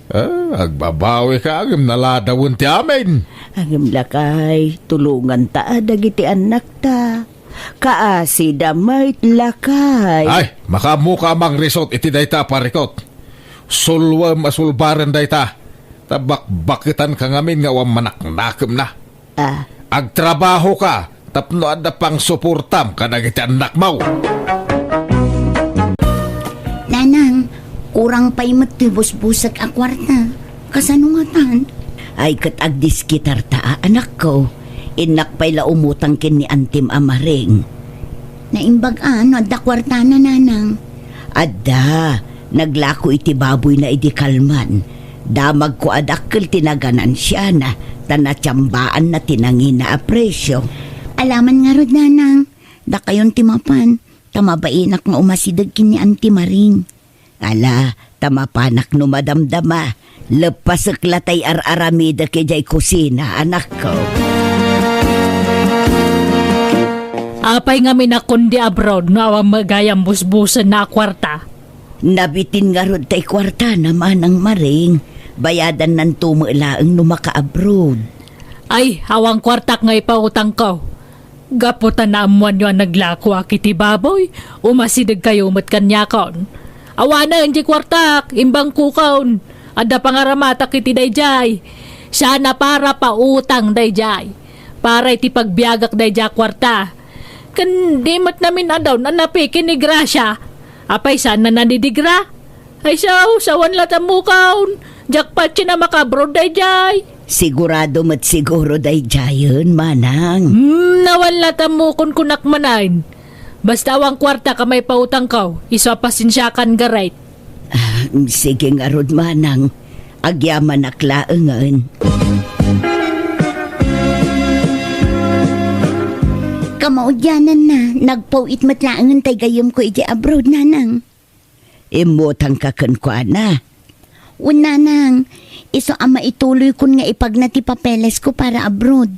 Ah, agbabawika ngem naladawen ti amin. Ngem, lakay, tulonganta a dagiti annakta. Kaasida met, lakay. Ay, makaammoka a mangrisot iti dayta a parikut. Sulwem a sulbaren dayta. Ta bakbaketanka ngamin nga awan manaknakemna. Ah. Agtrabahoka tapno adda pangsuportam kadagiti annakmo. Nanang, kurang pay met ti busbusek a kuarta. Kasano ngatan? Ay, ket agdiskitarta a, anakko. Innak pay la umutang ken ni antim a Maring. Naimbag a no adda kuartana, nanang? Adda, naglako iti baboyna idi kalman. Damagko a dakkel ti naganansiana, ta natiambaanna ti nangina a presio. Alaman ngarud, nanang, dakayon ti mapan, ta mabainak nga umasideg ken ni Auntie Maring. Ala, ta mapanak no madamdama, leppasek la tay ar-aramidek idiay kusina, anakko. Apay ngamin a kundi abroad no awan met gayam busbusenna a kuarta? Nabitin ngarud tay kuartana, Manang Maring. Bayadannanto met laeng no maka-abroad. Ay, awan kuartak nga ipautangko. Gapu ta naammoanyo a naglakoak iti baboy, umasidegkayo met kaniakon. Awanen diay kuartak, imbangkokon. Adda pangaramatak iti daydiay. Saan a para pautang daydiay. Para iti pagbiagak daydiay a kuarta. Ken di met namin-adaw a napiki ni Gracia. Apay saan a nadidigra? Ay, saw, sawan la tammokon. Diak patien a maka-abroad daydiay. Sigurado met siguro daydiayen, Manang. Hmm, awan la tammokon kunak manen. Basta awan kuartak a maipautangko, isu a pasensiakan, Gareth. Ah, sige ngarud, Manang. Agyamanak laengen. Kamaudiananna, nagpaw-it met laengen tay gayyemko idiay abroad, Nanang. Immutangka kenkuana. Wen, Nanang, isu a maituloykon nga ipagna ti papelesko para abroad.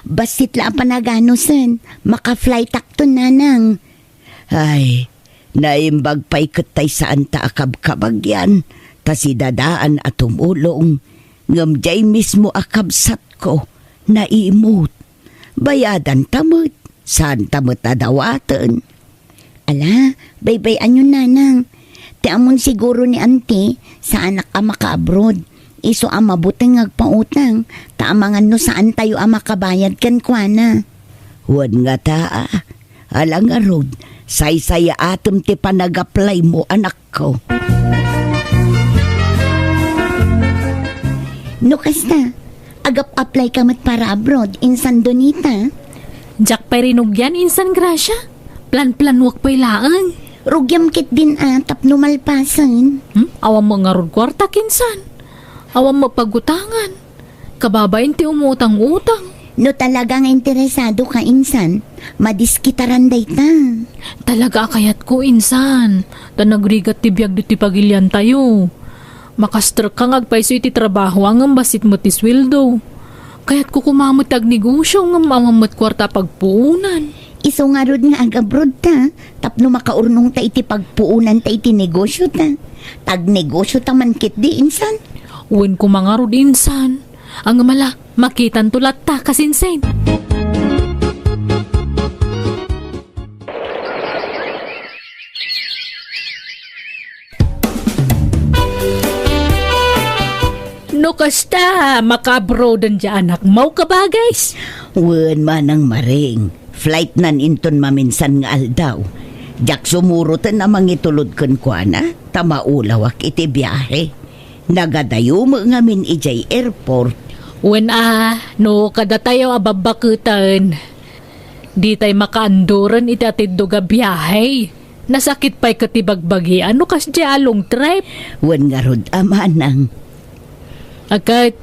Bassit la a panaganusen, maka-flightakton, Nanang. Ay, naimbag pay ket tay saanta a kabkabagyan, ta si Dadaan a tumulong. Ngem diay mismo a kabsatko, naimut. Bayadanta met, saanta met a dawaten. Ala, baybay-anyon, nanang. Ti ammon siguro ni anti, saanak a makaabroad. Isu a mabuteng nga agpautang, ta amangan no saantayo a makabayad kenkuana. Wen ngata, a. Ala ngarud, saysayaatem ti panagaplaymo, anakko. No kasta, agap-apply ka met para abroad, insan Donita? Diak pay rinugian, insan Gracia. Plan-planuak pay laeng. Rugiam ketdin a tapno malpasen. Hmm? Awan met ngarud kuarta, insan. Awan met pagutangan. Kababain ti umutang-utang. No talaga nga interesado ka, insan, madiskitaran dayta. Talaga a kayatko, insan. Ta nagrigat ti biag ditoy pagiliantayo. Makastrek ka nga agpayso iti trabaho a ngem bassit met ti sueldo. Kayatko koma met ti agnegosio ngem awan met kuarta a pagpuonan. Isu ngarud nga agabroad ta, tapno makaurnongta iti pagpuonanta iti negosiota. Agnegosiota man ketdi, insan. Wen koma ngarud, insan. Ngem ala, makitanto latta, kasinsin. No kasta, makaabroaden diay anakmo, kabagis? Wen, Manang Maring. Flightnan inton maminsan nga aldaw. Diak sumuroten a mangitulod kenkuana, ta maulawak iti biahe. Nagadayo met ngamin idiay airport. Wen a, no kadatayo a babbaketen, ditay makaanduren iti atiddog a biahe. Nasakit pay ket ti bagbagian no kasdiay a long trip. Wen ngarud a, Manang. Ket,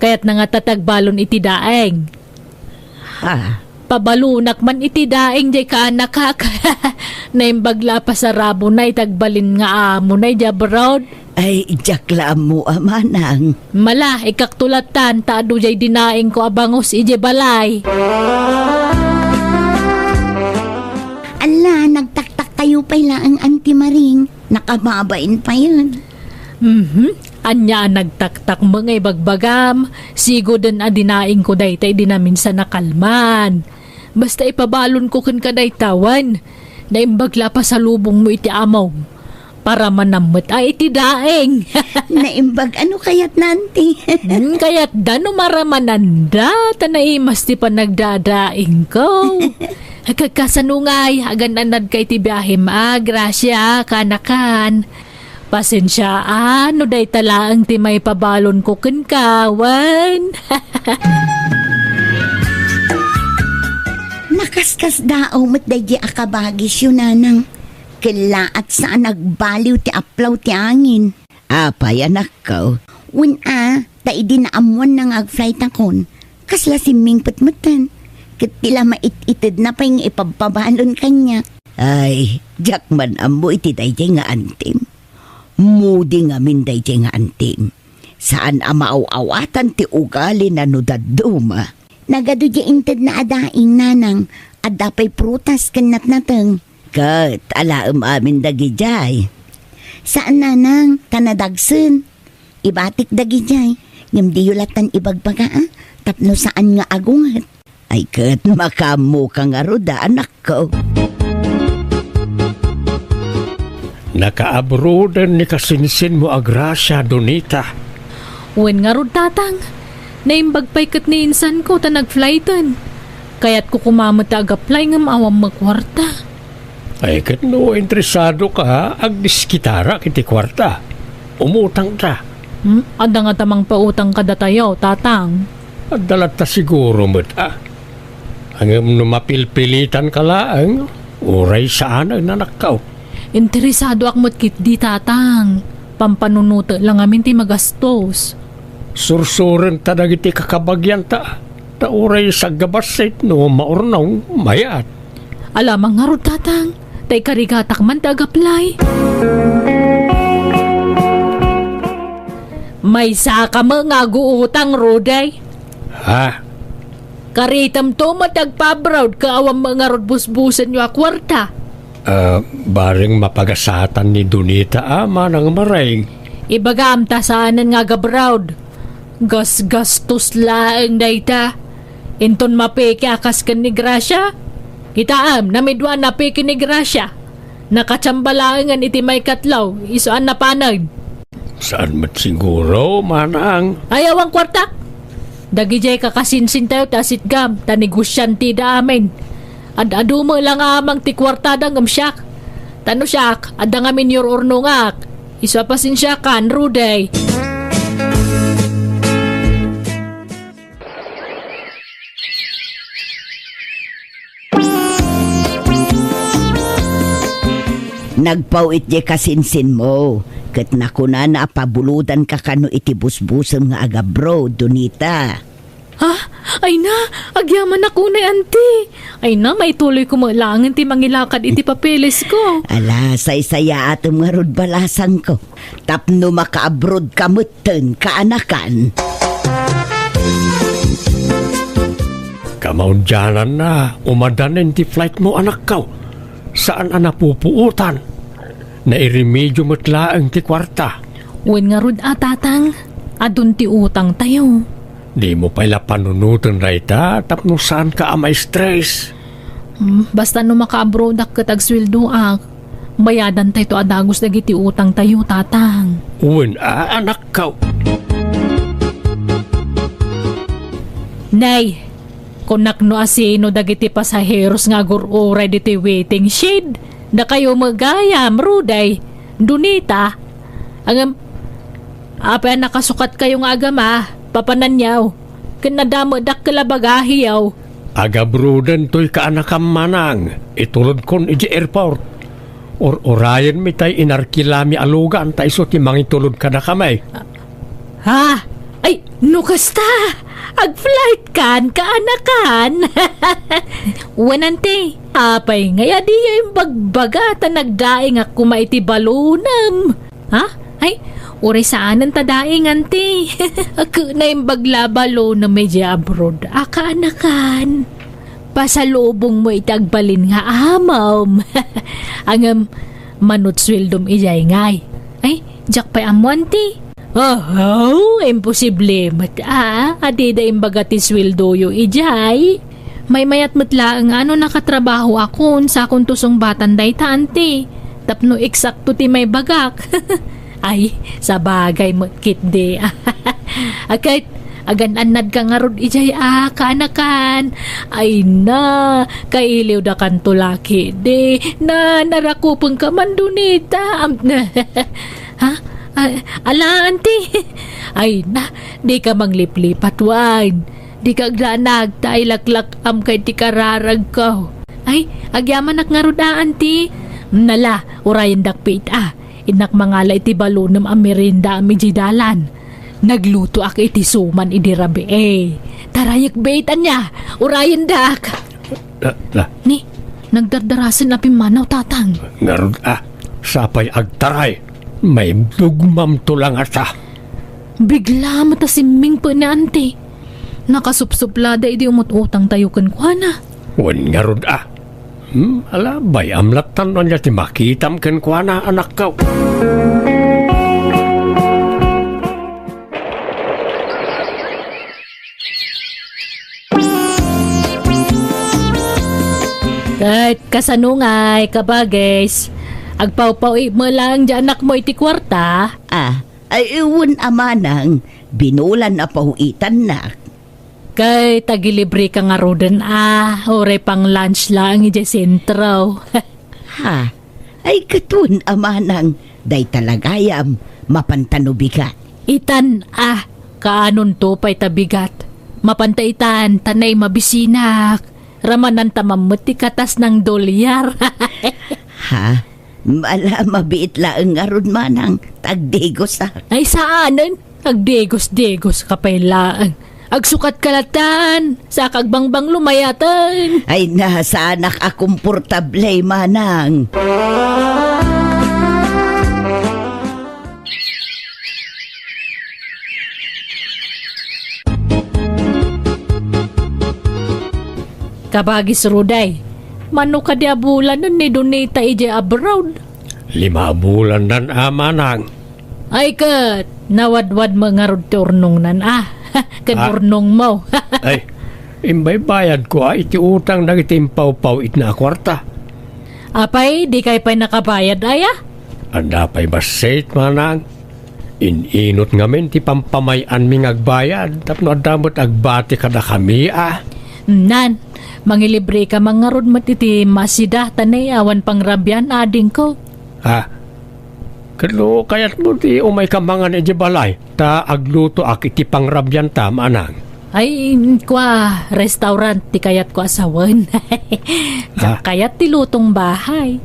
kayatna ngata ti agbalon iti daeng. Ha? Pabalonak man iti daeng diay kaanakak. Naimbag la a pasarabona iti agbalin nga amona idiay abroad. Ay, diak la ammo a, Manang. Ala, ikkakto lattan, ta adu diay dinaengko a bangus idiay balay. Ala, nagtaktakkayo pay laeng, Auntie Maring. Nakababain payen. Mhm. Ania a nagtaktakmo nga ibagbagam? Sigoden a dinaengko dayta idi naminsan a kalman. Basta ipabalonko kenka dayta, wen. Naimbag la a pasalubongmo iti amom. Paramanam met a iti daeng. Naimbag a no kayatna, Auntie. Hmm, kayatda no maramananda, ta naimas ti panagdadaengko. Agkakasano ngay, agan-anadka iti biahem a, Gracia, kaanakan. Pasensia a, no dayta laeng ti maipabalonko kenka, wen. Nakaskasdaaw met daydiay a kabagisyo, Nanang. Kellaat saan agbaliw ti aplaw ti angin. Apay, anakko? Wen a, ta idi naammoanna nga agflightakon, kasla simmingpet metten. Ket ti la mait-itedna pay nga ipabpabalon kaniak. Ay, diak man ammo iti daydiay nga antim. Moody ngamin daydiay nga antim. Saan a maaw-awatan ti ugalina no dadduma. Nagadu diay intedna a daing, Nanang. Adda pay prutas ken natnateng. Ket alaem amin dagidiay. Saan, Nanang, ta nadagsen. Ibatik dagidiay. Ngem diyo lattan ibagbaga, a, tapno saan nga agunget. Ay ket makaammoka ngarud a, anakko. Nakaabroaden ni kasinsinmo a Gracia, Donita. Wen ngarud, Tatang. Naimbag pay ket ni insanko ta nagflighten. Kayatko koma met ti agaplay ngem awan met kuarta. Ay, ket no interesado ka, agdiskitarak iti kuarta. Umutangta. Hmm? Adda ngata mangpautang kadatayo, Tatang? Adda latta siguro met, a. Ngem no mapilpilitanka laeng, uray saanen, anakko. Interesadoak met ketdi, Tatang. Pampanunotek la ngamin ti magastos. Sursurenta dagiti kakabagianta. Ta uray saggabassit no maurnong, mayat. Alamang ngarud, Tatang, ta ikarigatak man ti agaplay. Maysaka met nga aguutang, Rudy. Ha? Karitemto met ti agpa-abroad ket awan met ngarud busbusenyo a kuarta. Ah, bareng mapagasatan ni Donita a, Manang Maring. Ibagam ta saanen nga agabroad. Gasgastos laeng dayta. Inton mapeke a kas ken ni Gracia? Kitaem, namidua a napeke ni Gracia. Nakachamba laengen iti maikatlo, isu a napanen. Saan met siguro, manang? Ay, awan kuartak. Dagidiay kakasinsintayo ti asitgam, ta negosiantida amin. Ad-adu met la nga amang ti kuartada ngem siak. Ta no siak, adda ngamin yur-urnongak. Isu a pasensiakan, Rudy. Nagpaw-it diay kasinsinmo, ket nakunana a pabulodanka kano iti busbusem nga agabroad, Donita. Ha? Ay na, agyamanak unay, anti. Ay na, maituloyko met laengen ti mangilakad iti papeles ko. Ala, saysayaatem ngarud balasangko. Tapno makaabroad ka metten, kaanakan. Kamaudiananna, umadanen ti flight mo, anakko. Saan a napupuotan. Nairemedio met laeng ti kuarta. Wen ngarud a, tatang, adun ti utangtayo. Dimo pay la panunoten dayta tapno saanka a ma-stress. Hmm, basta no makaabroadak ket agsueldoak, bayadantayto a dagus dagiti utangtayo, tatang. Wen a, anakko. Nay, kunak no asino dagiti pasaheros nga agur-uray ditoy waiting shed. Dakayo met gayam, Rudy, Donita. Ngem, apay a nakasukatkayo nga agama, papananyo? Ken nadamedakto la bagahiyo. Agabroaden toy kaanakam, manang, itulodkon idiay airport. Ur-urayenmi tay inarkilami a lugan ta isu ti mangitulod kadakami. Ha? Ay, no kasta, agflight kan, kaanakan? Wen, anti, apay ngay a diyo imbagbaga ta nagdaingak koma iti balonem? Ha? Ay, uray saanen ta daing, anti. Ket naimbag la balonem idiay abroad a kaanakan. Pasalubongmo iti agbalin nga amom. Ngem, manut sueldom idiay ngay. Ay, diak pay ammo, anti. Ahaw, imposible met a, a dida imbaga ti sueldoyo idiay. Maymayat met laeng a no nakatrabahoakon, sakonto sungbatan dayta, anti. Tapno eksakto ti maibagak. Ay, sabagay met ketdi. A ket, agan-annadka ngarud idiay a kaanakan. Ay na, kailiwdakanto la ketdi. Na, narakupenka man, Donita. Am-, ha? Ay, ala, anti. Ay na, dika mangliplipat wen. Dika agdanag ta ilaklak-amka iti kararagko. Ay, agyamanak ngarud a, anti. Nala, urayendak pay ita. Innak mangala iti balonem a meriendaam idiay dalan. Naglutoak iti suman idi rabii. Tarayek bet, ania, urayendak. La, la. Ni, nagdardarasen a pimmanaw, tatang. Ngarud a, sapay agtaray. Maibdugmamto la ngata. Bigla met a simmingpet ni anti. Nakasupsuplada idi umut-utangtayo kenkuana. Wen ngarud a. Hmm, ala, bay-am lattan no ania ti makitam kenkuana, anakko. Ket kasano ngay, kabagis? Agpawpaw-it met laeng diay anakmo iti kuarta? Ah, ay, wen a manang, binulan a paw-itannak. Ket agilibreka ngaruden a, uray pang-lunch laeng idiay sentro. Ha? Ay, ket wen a manang, dayta la gayam, mapanta no bigat. Itan a, kaanonto pay ta bigat. Mapanta itan, ta nay mabisinak. Ramananta man met ti katas nang dolyar. Ha? Ala, mabiit laeng ngarud manang, ta agdigosak. Ay, saanen. Agdigos-digos ka pay laeng. Agsukat ka latan, sa ka agbangbanglo mayaten. Ay na, saanak a komportable, manang. Kabagis Ruday, mano kadi a bulanen ni Donita idiay abroad? Lima a bulandan a manang. Ay ket, Nawadwad met ngarud ti urnongnan, a. Ken Ah. urnongmo. Ay, imbaybayadko a iti utang dagiti impawpawitna a kuarta. Apay, dikay pay nakabayad, aya? Adda pay bassit, manang. In-inut ngamin ti pampamay-anmi nga agbayad tapno adda met agbati kadakami, a. Nan, mangilibreka man ngarud met iti Masida, ta nay awan pangrabian, adingko. Ha? Ket no kayatmo ti umayka mangan idiay balay, ta aglutoak iti pangrabianta, manang. Ay, kua, restaurant ti kayatko a sawen. Diak Ah. kayat ti lutong bahay.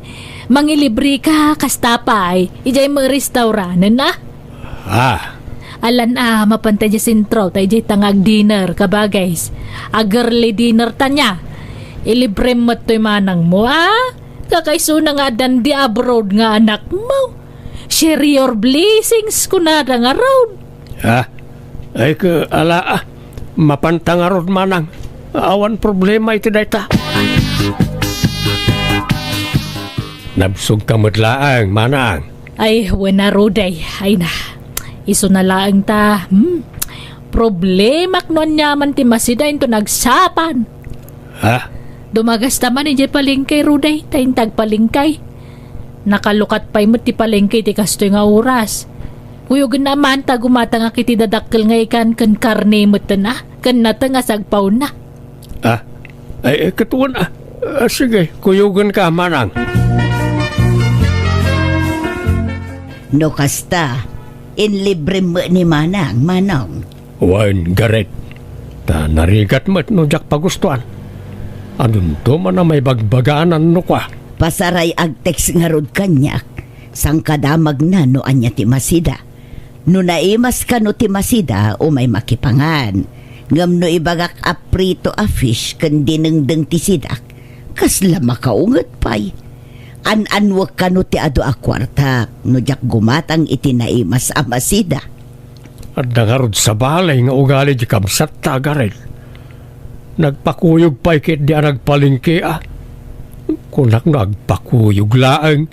Mangilibreka, kasta pay, idiay met restauranten, a. Ah. Alan a, mapanta idiay sentro, ta idiay ta nga ag-dinner, kabagays. Ag-early dinner ta nia. Ilibrem met toy manangmo, a. Kakaisuna nga addan di abroad nga anakmo. Share your blessings, kunada ngarud. Ah, ay, ke, ala, ah, mapanta ngarud, manang. Awan problema iti dayta. Nabsogka met laeng, manang. Ay, wen a, Ruday. Ay na. Isuna laeng ta, hmm? Problemak no aniaman ti Masida inton agsapa. Ha? Dumagasta man idiay palengke, Ruday, ta inton agpalengke. Nakalukat pay met ti palengke iti kastoy nga oras. Kuyogenna man ta gumatangak iti dadakkel nga ikan ken karne metten a, ken nateng a sagpaonna. Ah, ay, ay, ket wen, ah. Ah, sige, kuyogenka, manang. No kasta, inlibrem met ni manang, manong. Wen, Gareth. Ta narigat met no diak pagustuan. Adunto man a maibagbaganan no kua. Pasaray agtext ngarud kaniak, sangkadamagna no ania ti Masida. No naimas kano ti Masida, umay makipangan. Ngem no ibagak a prito a fish ken dinengdeng ti sidak, kasla makaunget pay. An-anwek kano ti adu a kuartak no diak gumatang iti naimas a Masida. Adda ngarud sabali nga ugali di kabsatta, Gareth. Nagpakuyog pay ketdi a nagpalengke, a. Kunak no agpakuyog laeng,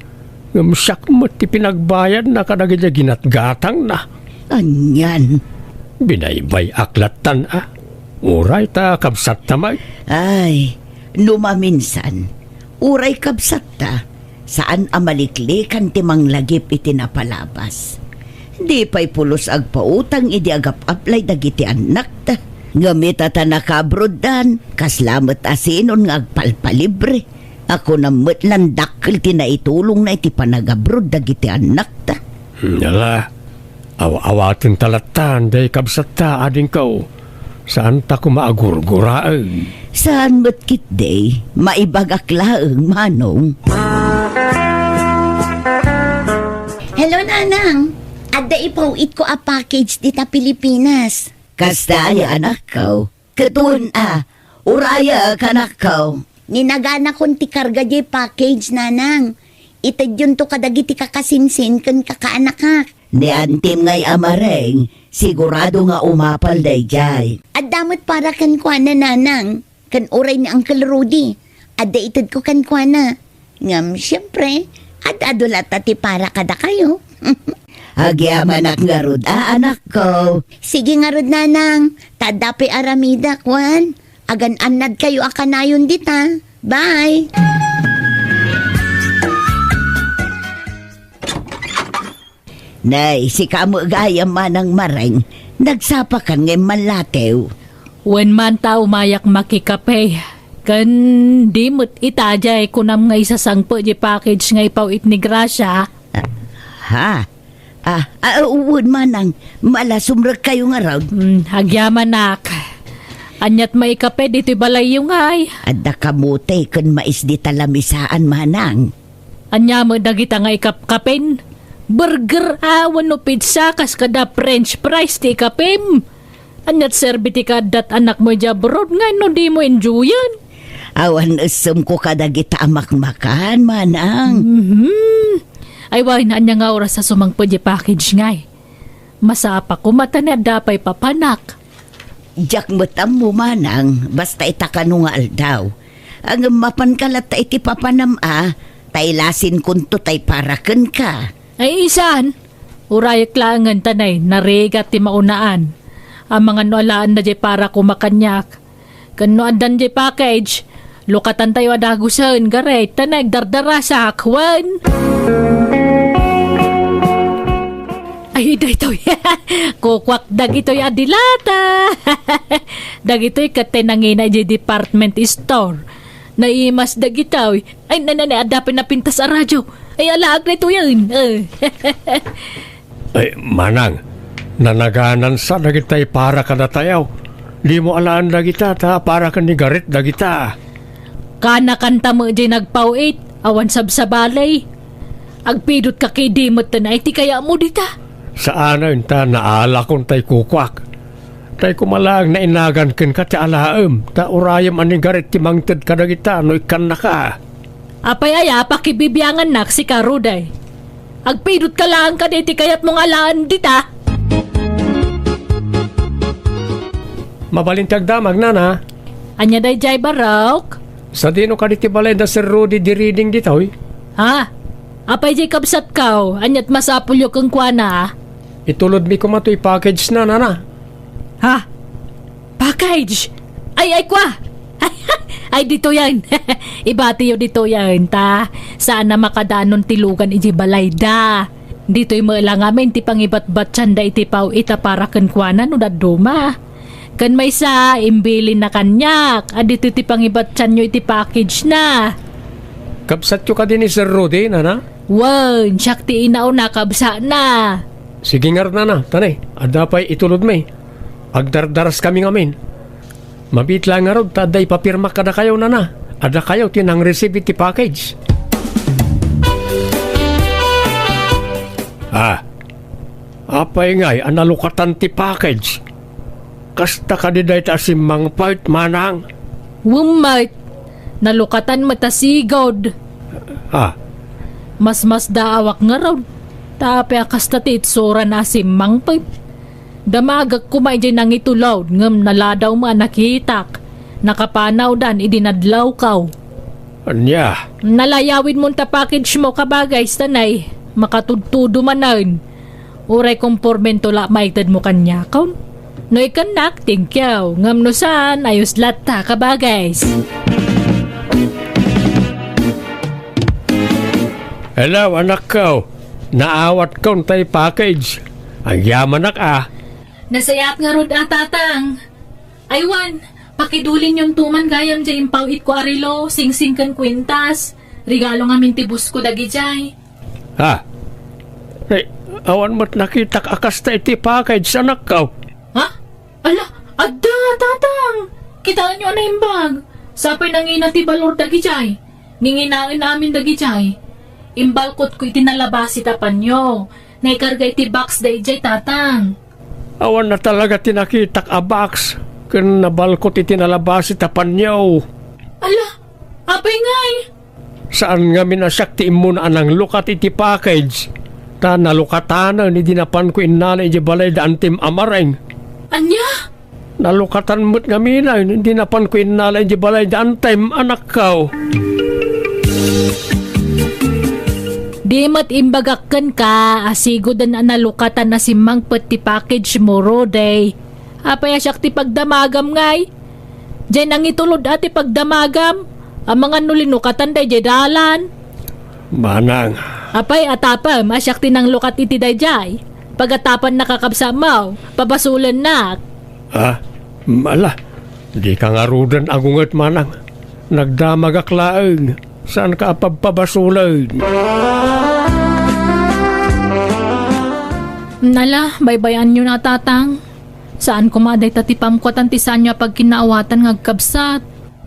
ngem siak met ti pinagbayadna kadagiti ginatgatangna. Anian? Binaybay-ak lattan, a. Uray ta kabsatta met. Ay, no maminsan, uray kabsatta, saan a maliklikan ti manglagip iti napalabas. Di pay pulos agpautang idi agap-aplay dagiti annakta. Ngem ita ta nakaabroddan, kasla met a sinon nga agpalpalibre. A kunam met lan dakkel ti naitulongna iti panagabroad dagiti annakta. Hmm, ala, aw-awaten ta lattan, day kabsatta, adingko. Saan ta koma a gurguraen. Saan met ketdi, maibagak laeng, manong. Hello, Nanang. Adda ipaw-itko a package dita Pilipinas. Kasta aya, anakko? Ket wen a, urayek, anakko. Ninaganakon ti karga diay package, Nanang. Itedyonto kadagiti kakasinsin ken kakaanakak. Ni antim ngay a mareng, sigurado nga umapal daydiay. Adda met para kenkuana, Nanang, ken uray ni Uncle Rudy. Adda itedko kenkuana. Ngem, siempre, ad-adu latta ti para kadakayo. Agyamanak ngarud a, anakko. Sige ngarud, Nanang. Ta adda pay aramidak, wen. Agan-annadkayo a kanayon dita. Bye! Nay, sika met gayam, manang mareng, nagsapakan nga immanlatew. Wen man ta umayak makikape. Ken di met ita diay kunam nga isasangpet di package nga ipaw-it ni Gracia. Ah, ha? Ah, ah, wen manang, mala sumrekkayo ngarud. Hmm, agyamanak. Aniat maikape ditoy balayyo ngay? Adda kamote ken mais dita lamisaan, manang. Ania met dagita nga ikapkapen? Burger a wenno pizza kas kada French fries ti ikapem? Aniat serbi ti kaaddat anakmo idiay abroad nga inno dimo enjoyen? Awan essemko kadagita a makmakan, manang. Mhm. Ay, wen, ania nga oras a sumangpet di package ngay? Masapa koma ta ni adda pay papanak. Diak met ammo, manang, basta ita kano nga aldaw. Ngem mapanka latta iti papanam a, ta ilasinkonto tay para kenka. Ay, isan, Urayek laengen ta nay, narigat ti maunaan. Amangan no alaen daydiay para koma kaniak. Ken no addan diay package, lukatan tayo a dagusen, garet, ta nagdardarasak, wen. Ay, daytoy. Kukuak dagitoy a dilata. Dagitoy ket tay nangina idiay department store. Naimas dagitoy. Ay, na, na, na, adda pay napintas a radyo. Ay, alaag daytoyen. Eh. Ay, manang, nanaganan sa dagitay para kadatayo. Dimo alaen dagita, ta para ken ni Garet dagita. Kana kanta met diay nagpaw-it, awan sabsabali. Agpidot ka ket di met ten ay ti kayatmo dita. Saanen ta naalakon tay kukuak. Tay koma laeng nainagan kenka ti alaem, ta urayem a ni Garet ti mangted kadagita no ikkannaka. Apay aya pakibibiangannak sika, Ruday? Agpidot ka laeng kadi ti kayatmo nga alaen dita? Mabalin ti agdamag, nana. Ania daydiay, Barok? Sadino kadi ti balay da Sir Rudy di Reading ditoy? Ha? Apay diay kabsatko? Aniat masapulyo kenkuana? Itulodmi koma toy package na, nana. Ha? Package? Ay, ay, kwa! Ay, ditoyen. Ibatiyo ditoyen, ta saan a makadanon ti lugan iti balayda. Ditoy met la ngamin ti pangibatbatianda iti paw-it a para kenkuana no dadduma. Ken maysa, imbilinna kaniak a ditoy ti pangibattianyo iti package na. Kabsatyo kadi ni Sir Rudy, nana? Wen, siak ti inauna, kabsatna. Sige ngarud, nana, ta nay, adda pay itulodmi. Agdardaraskami ngamin. Mabiit la ngarud ta adda ipapirmak kadakayo, nana. Adakayo ti nang-receive iti package. Ah, apay ngay a nalukatan ti package? Kasta kadi dayta a simmangpet, manang? Wen met, nalukatan met a sigud. Ah. Masmasdaawak ngarud, ta apay a kasta ti itsurana a simmangpet? Damagek koma idiay nangitulod ngem naladaw met a nakitak. Nakapanawdan idi nadlawko. Ania? Nalayawidmon ta package mo, kabagay, sanay makatudtudo manen. Uray kompormento la maitedmo kaniakon. No ikannak, thank you. Ngem no saan, ayos latta, kabagay. Hello, anakko. Naawatkon tay package. Agyamanak a. Nasayaat ngarud a, Tatang. Aywan, pakidulinyonto man gayam diay impaw-itko a relo, singsing ken kuintas. Regalo ngamin ti boss ko dagidiay. Ha? Ay, awan met nakitak a kasta iti package, anakko. Ha? Ala, adda, Tatang! Kitaenyo a naimbag. Sapay nangina ti balor dagidiay. Ninginaen amin dagidiay. Imbalkotko iti nalabasi ta panyo. Naikarga iti box daydiay, Tatang. Awan na talaga ti nakitak a box ken nabalkot iti nalabasi ta panyo. Ala, apay ngay? Saan ngamin a siak ti immuna a nanglukat iti package, ta nalukatanen idi napanko innala idiay balay da Antim a Mareng. Ania? Nalukatan met ngamin idi napanko innala idiay balay da Antim, anakko. Di met imbagak kenka a siguden a nalukatan a simmangpet ti package mo, Rudy. Apay a siak ti pagdamagam ngay? Diay nangitulod a ti pagdamagam, amangan no linukatan daydiay dalan. Manang. Apay a tapem a siak ti nanglukat iti daydiay? Pagatapan nakakabsatmo, pabasolennak. Ah, ala, dika ngaruden agunget, manang. Nagdamagak laeng, saanka a pabpabasolen. Nala, baybay-anyo na, Tatang. Saan koma dayta ti pamkuatan ti saanyo a pagkinaawatan nga agkabsat.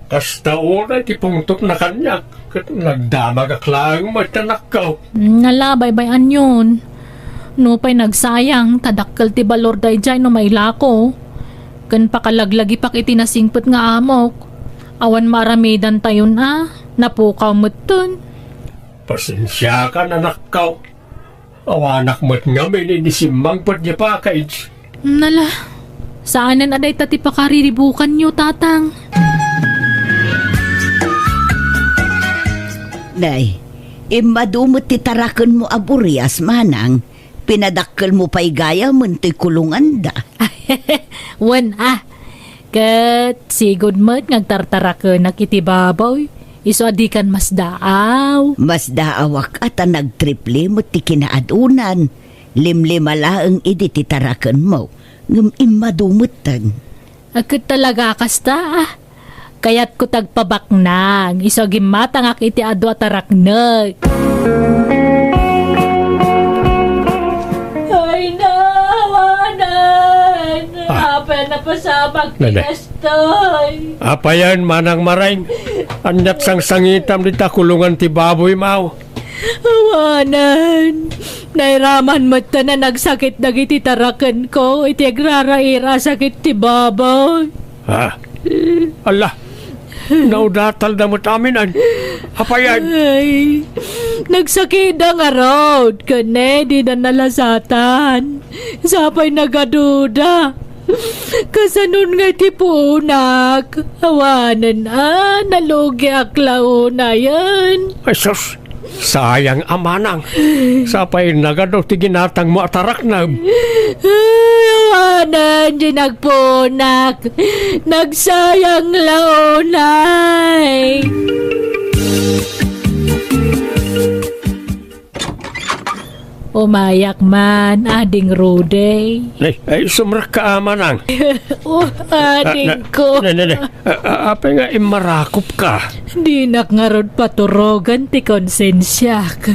Kasta unay ti pungtotna kaniak, ket nagdamagak laeng met, anakko. Nala, baybay-anyon. Nupay nagsayang, ta dakkel ti balor daydiay no mailako. Ken pakalaglagipak iti nasingpet nga amok. Awan maaramidantayon a, napukaw metten. Pasensiakan, anakko. Awanak met ngamin idi simmangpet diay package. Nala, saanen a dayta ti pakariribukanyo, Tatang. Nay, immadu met ti tarakenmo a burias, manang. Pinadakkelmo pay gayamen toy kulonganda. Wen a. Ket sigud met nga agtartarakenak iti baboy, isu a dikan masdaaw. Masdaawak a ta nagtriple met ti kinaadunan. Limlima laeng idi ti tarakenmo, ngem immadu metten. A, ket talaga kasta, a. Kayatko ti agpabaknang, isu a gimmatangak iti adu a taraknek. Ay, nawanan! Ah. Apay a napasamak ti Nene. Kastoy? Apayan, Manang Mareng? Ania't sangsangitam dita kulongan ti baboy, maw? Awanen, nairaman metten a nagsakit dagiti tarakenko iti agraraira a sakit ti baboy. Ha? Ala, naudatalda met amin, an? Apayan? Ay, nagsakitda ngarud, ken ne, dida nalasatan. Sapay nagaduda. Kasanon nga iti puonak? Awanen a, nalugiak la unayen. Ay, sus! Sayang a manang. Sapay nagadu ti ginatangmo a taraknam. Ay, awanen, di nagpuonak. Nagsayang la unay. Umayak man, Ading Rudy. Ay, ay, sumrekka a manang. Oh, adingko. Na, na, na, na. A, a, apay nga immarakopka? Dinak ngarud paturogan ti konsensiak.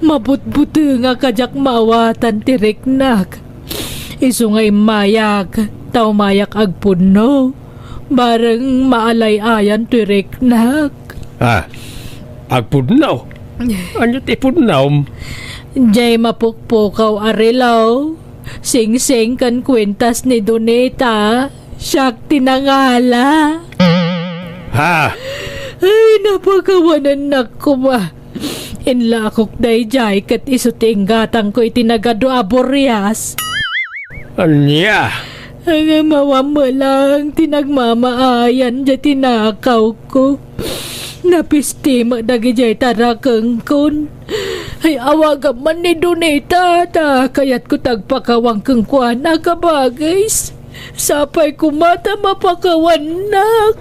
Mabutbutengak a diak maawatan ti riknak. Isu nga immayak, ta umayak agpudno. Bareng maalay-ayan ti riknak. Ah, agpudno? Ania ti pudnom? Jay mapukpukaw a relo, singsing ken kuentas ni Donita, siak ti nangala. Ha? Ay, napakawanennak koma. Inlakok daydiay ket isu ti inggatangko iti nagadu a burias. Ania? Ngem awan met lang ti nagmamaayan diay tinakawko. Napisti met dagidiay tarakengkon. Ay, awagam man ni Donita, ta kayatko ti agpakawan kenkuana, kabagis. Sapay koma ta mapakawannak.